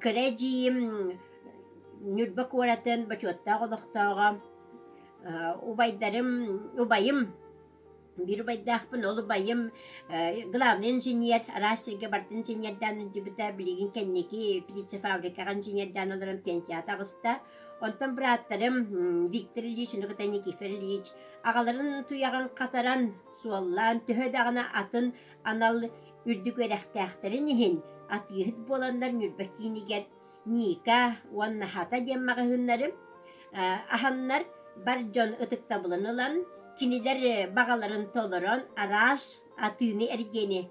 Кыра эдьиийим Ньурба куоратын бочуоттаах олохтооҕо. Убайдарым, убайым биир убайдаахпын, ол убайым главный инженер, араас сиргэ барытын инженердээн илдьибитэ, билигин кэнники птицефабрикаҕа инженердээн олорон пенсияҕа таҕыста. Онтон бырааттарым Виктор Ильич, ону кытта Никифор Ильич аҕаларын туйаҕын хатаран, суоллаан, төһө даҕаны атын анал үрдүк үөрэхтээхтэрин иһин атыыһыт буоланнар Ньурба киинигэр Ника уонна Хата диэн маҕаһыыннары аһаннар бар дьон ытыктабылын ылан, кинилэр баҕаларын толорон араас атыыны-эргиэни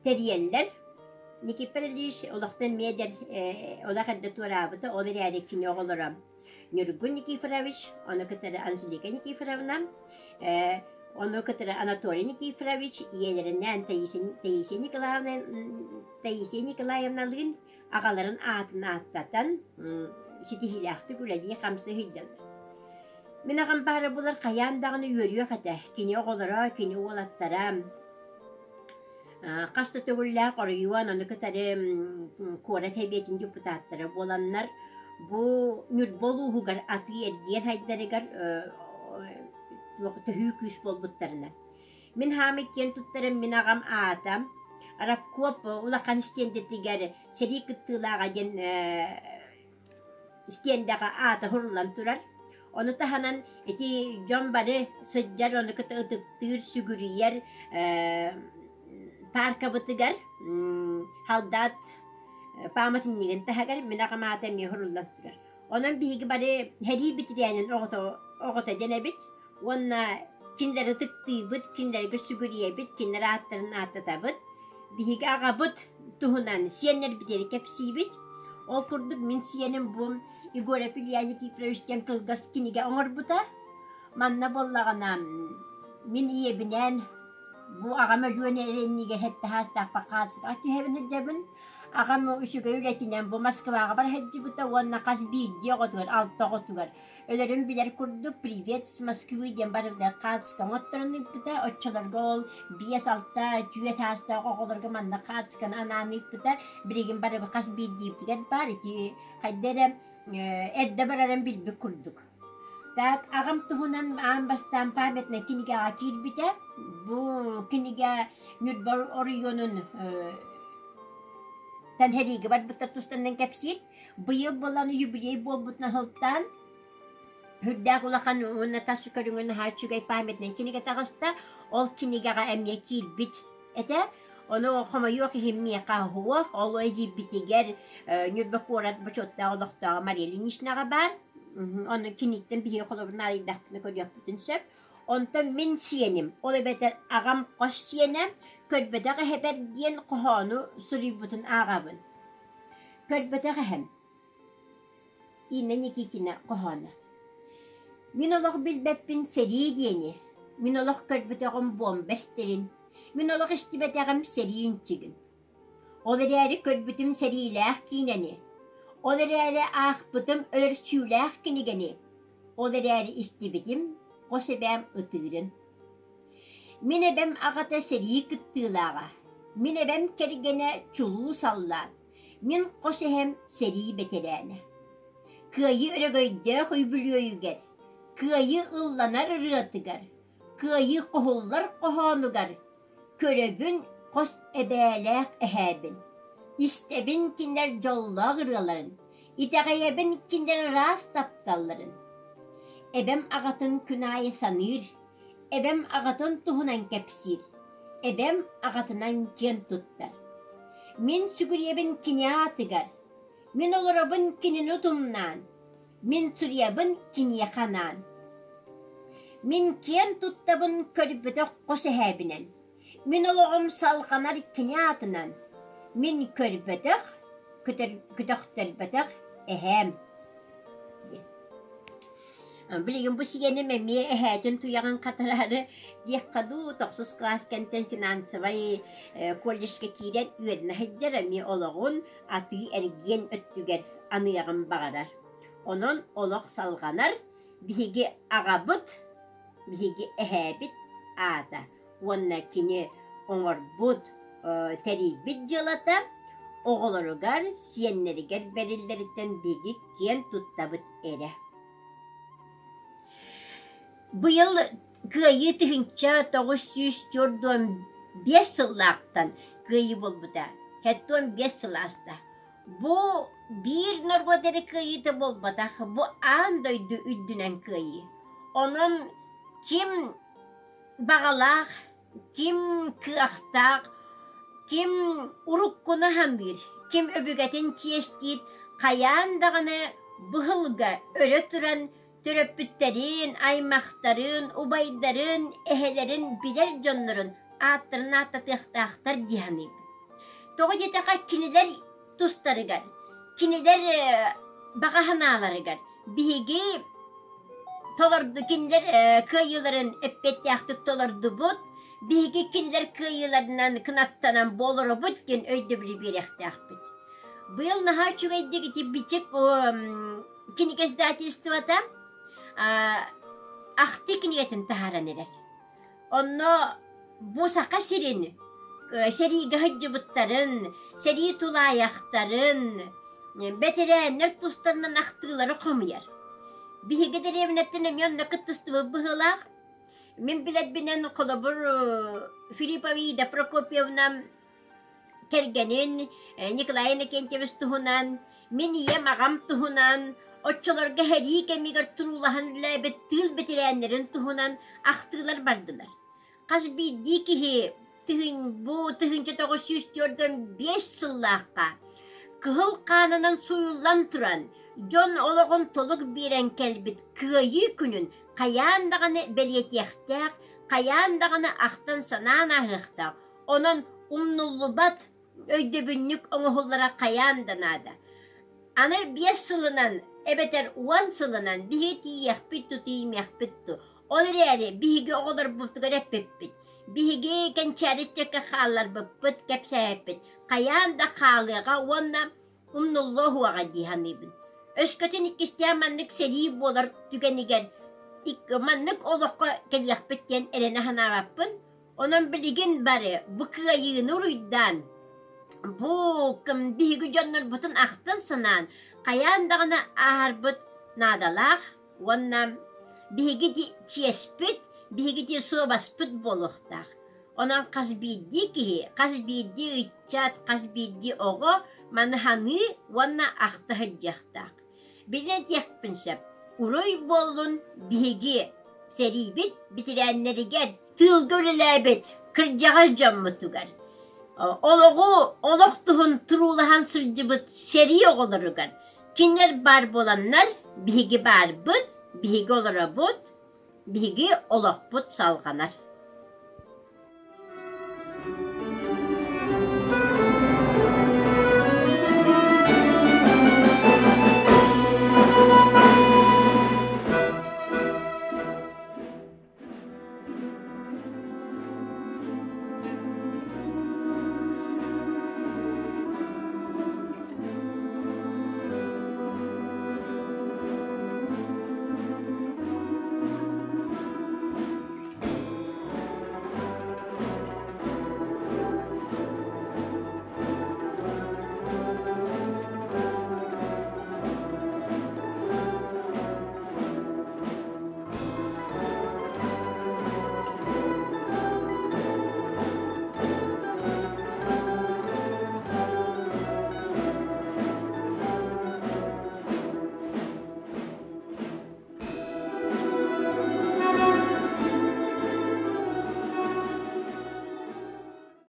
тэрийэллэр. Никифор Ильич олохтон эмиэ эдэр олох эрдэ туораабыта, ол эрээри кини оҕолоро Ньургун Никифорович, ону кытары Анжелика Никифоровна, ону кытары Анатолий Никифорович ийэлэринээн Таисия Николаевна Таисия Николаевналыын аҕаларын аатын ааттатан ситиһиилээхтик үлэлии-хамсыы сылдьаллар. Мин аҕам баара буолар хайаан даҕаны үөрүөх этэ. Кини оҕолоро, кини уолаттара хас да төгүллээх оройуон, ону кытары куорат сэбиэтин депутаттара буоланнар, бу Ньурба улууһугар атыы-эргиэн хайдарыгар төһүү күүс буолбуттарынан. Мин хаамый киэн туттарым мин аҕам аата Рабкооп улахан истиэндэтигэр сэрии кыттыылааҕа диэн истиэндэҕэ аата суруллан турар. Ону таһынан ити дьон бары сылдьар, ону кытта ытыктыыр, сүгүрүйэр пааркабытыгар солдат пааматынньыгын таһыгар мин аҕам аата эмиэ суруллан турар. Онон биһиги бары сэрии бэтэрээнин оҕото, оҕото дэнэбит уонна кинилэри ытыктыыбыт, кинилэргэ сүгүрүйэбит, кинилэр ааттарын ааттатабыт. Биһиги аҕабыт туһунан сиэннэрбитигэр кэпсиибит. Ол курдук мин сиэним бу Егоров Илья Никифорович диэн кылгас кинигэ оҥорбута. Манна буоллаҕына мин ийэбинээн Бу аҕам өлүөн эрэ иннигэр сэттэ саастаахпар хаалсыга түһэбин сылдьабын. Аҕам үчүгэй үлэтинэн бу Москваҕа бара сылдьыбыта уонна хас биирдии оҕотугар, алта оҕотугар өлөрүн билэр курдук «Привет с Москвы» диэн барыта хаацка оҥотторон ыыппыта. Оччолорго ол 5-6, 4 саастаах оҕолорго манна хаацканы анаан ыыппыта. Билигин бары хас биирдиибитигэр баар ити хайда эрэ эрдэ барарын билбит курдук. Так, аҕам туһунан аан бастаан памятнай кинигэҕэ киирбитэ. Бу кинигэ Ньурба оройуонун Тэнхэриигэ барбыттар тустанан кэпсиир. Быйыл буолан юбилей буолбутун аһылтаан, үрдээх улахан уонна тас көрүҥүн наһаа үчүгэй памятнай кинигэ таҕыста. Ол кинигэҕэ эмиэ киирбит этэ. Ону хомойуох иһин миэхэ суох, ол эдьиийбитигэр Ньурба куорат бочуоттаах олохтооҕо Мария Ильиничнаҕа баар. Ону киниттэн биһиги холобур наадыйдахпытына көрүөхпүтүн сөп. Онтон мин сиэним, ол эбэтэр аҕам хос сиэнэ, көрбөтөх эһэбэр диэн хоһоону суруйбутун ааҕабын. Көрбөтөх эһэм Инна Никитина хоһооно Мин олох билбэппин сэрии диэни, мин олох көрбөтөҕүм буомба эстэрин, мин олох истибэтэҕим сэрии ынчыгын. Ол эрээри көрбүтүм сэриилээх киинэни, ол эрээри аахпытым өлөрсүүлээх кинигэни, ол эрээри истибитим хос эбээм ытыырын. Мин эбэм аҕата сэрии кыттыылааҕа, мин эбэм кэргэнэ чулуу саллаат, мин хос эһэм сэрии бэтэрээнэ. Кыайыы өрөгөйдөөх үбүлүөйүгэр, кыайыы ылланар ырыатыгар, кыайыы хоһуллар хоһоонугар көрөбүн хос эбээлээх эһээбин, истэбин кинилэр дьоллоох ырыаларын, итэҕэйэбин кинилэр ыраас тапталларын. Эбэм аҕатын күн аайы саныыр, Эбэм аҕатын туһунан кэпсиир, эбэм аҕатынан киэн туттар. Мин сүгүрүйэбин кини аатыгар, мин олоробун кинини утумнаан, мин суруйабын киниэхэ анаан. Мин киэн туттабын көрбөтөх хос эһээбинэн, мин олоҕум салҕанар кини аатынан, мин көрбөтөх, көтөхтөрбөтөх эһээм диэн. Билигин бу сиэним эмиэ эһээтин туйаҕын хатараары диэххэ дуу, тохсус кылаас кэнтэн финансовай колледжка киирэн үөрэнэ сылдьар эмиэ олоҕун атыы-эргиэн өттүгэр аныаҕын баҕарар. Онон олох салҕанар, биһиги аҕабыт, биһиги эһээбит аата уонна кини оҥорбут, тэрийбит дьыалата оҕолоругар, сиэннэригэр бэриллэриттэн биһиги киэн туттабыт эрэ. Быйыл Кыайыы 1945 сыллаахтан кыайыы буолбута. 75 сыл ааста. Бу биир норуот эрэ кыайыыта буолбатах, бу аан дойду үрдүнэн кыайыы. Онон ким баҕалаах, ким кыахтаах, ким уруккуну саныыр, ким өбүгэтин чиэстиир, хайаан даҕаны быһылга өрө туран төрөппүттэрин, аймахтарын, убайдарын, эһэлэрин билэр дьоннорун ааттарын ааттатыахтаахтар дии саныыбын. Тоҕо диэтэххэ кинилэр тустарыгар, кинилэр баҕа санааларыгар биһиги толорду кинилэр кыайыыларын эппиэттээхтик толордубут, биһиги кинилэр кыайыыларынан кынаттанан буолоробут диэн өйдөбүлү биэриэхтээхпит. Быйыл наһаа үчүгэйдик ити бичик кинигэ издательствота ахтыы кинигэтин таһааран эрэр. Онно бу Саха сирин сэриигэ сылдьыбыттарын, сэрии тулаайахтарын, бэтэрээннэр тустарынан ахтыылары хомуйар. Биһиги дэриэбинэттэн эмиэ онно кыттыстыбыт быһыылаах. Мин билэрбинэн, холобур, Филиппова Ида Прокопьевна кэргэнин Николай Иннокентьевич туһунан, мин ийэм аҕам туһунан, оччолорго сэрии кэмигэр туруулаһан үлэлээбит тыыл бэтэрээннэрин туһунан ахтыылар бардылар. Хас биирдии киһи бу 1945 сыллаахха кыһыл хаанынан сууйуллан туран, дьон олоҕун толук биэрэн кэлбит Кыайыы күнүн хайаан даҕаны бэлиэтиэхтээх, хайаан даҕаны ахтан-санаан ааһыахтаах, Онон умнуллубат өйдөбүнньүк оҥоһуллара хайаан да наада. Аны 5 сылынан эбэтэр 10 сылынан биһиги тиийиэхпит дуу, тиийимиэхпит дуу. Ол эрээри биһиги оҕолорбутугар эппиппит. Биһиги кэнчээри ыччакка хаалларбыппыт, кэпсээбиппит хайаан да хаалыаҕа уонна умнуллуо уһуоҕа дии саныыбын. Өскөтүн иккистээн маннык сэрии буолар түгэнигэр маннык олоххо кэлиэхпит диэн эрэнэ санаабаппын. Онон билигин бары бу кыайыыны уруйдаан, бу биһиги дьоннорбутун ахтан санаан, хайаан даҕаны ааһарбыт наадалаах уонна биһиги чиэспит, биһиги суобаспыт буолуохтаах. Онон хас биирдии киһи, хас биирдии ыччат, хас биирдии оҕо маны саныы уонна ахта сылдьыахтаах. Билэн этиэхпин сөп, уруй буоллун биһиги сэриибит бэтэрээннэригэр, тыылга үлэлээбит кырдьаҕас дьоммутугар, олоҕу олох туһун туруулаһан сылдьыбыт сэрии оҕолоругар кинилэр баар буоланнар биһиги баарбыт, биһиги олоробут, биһиги олохпут салҕанар.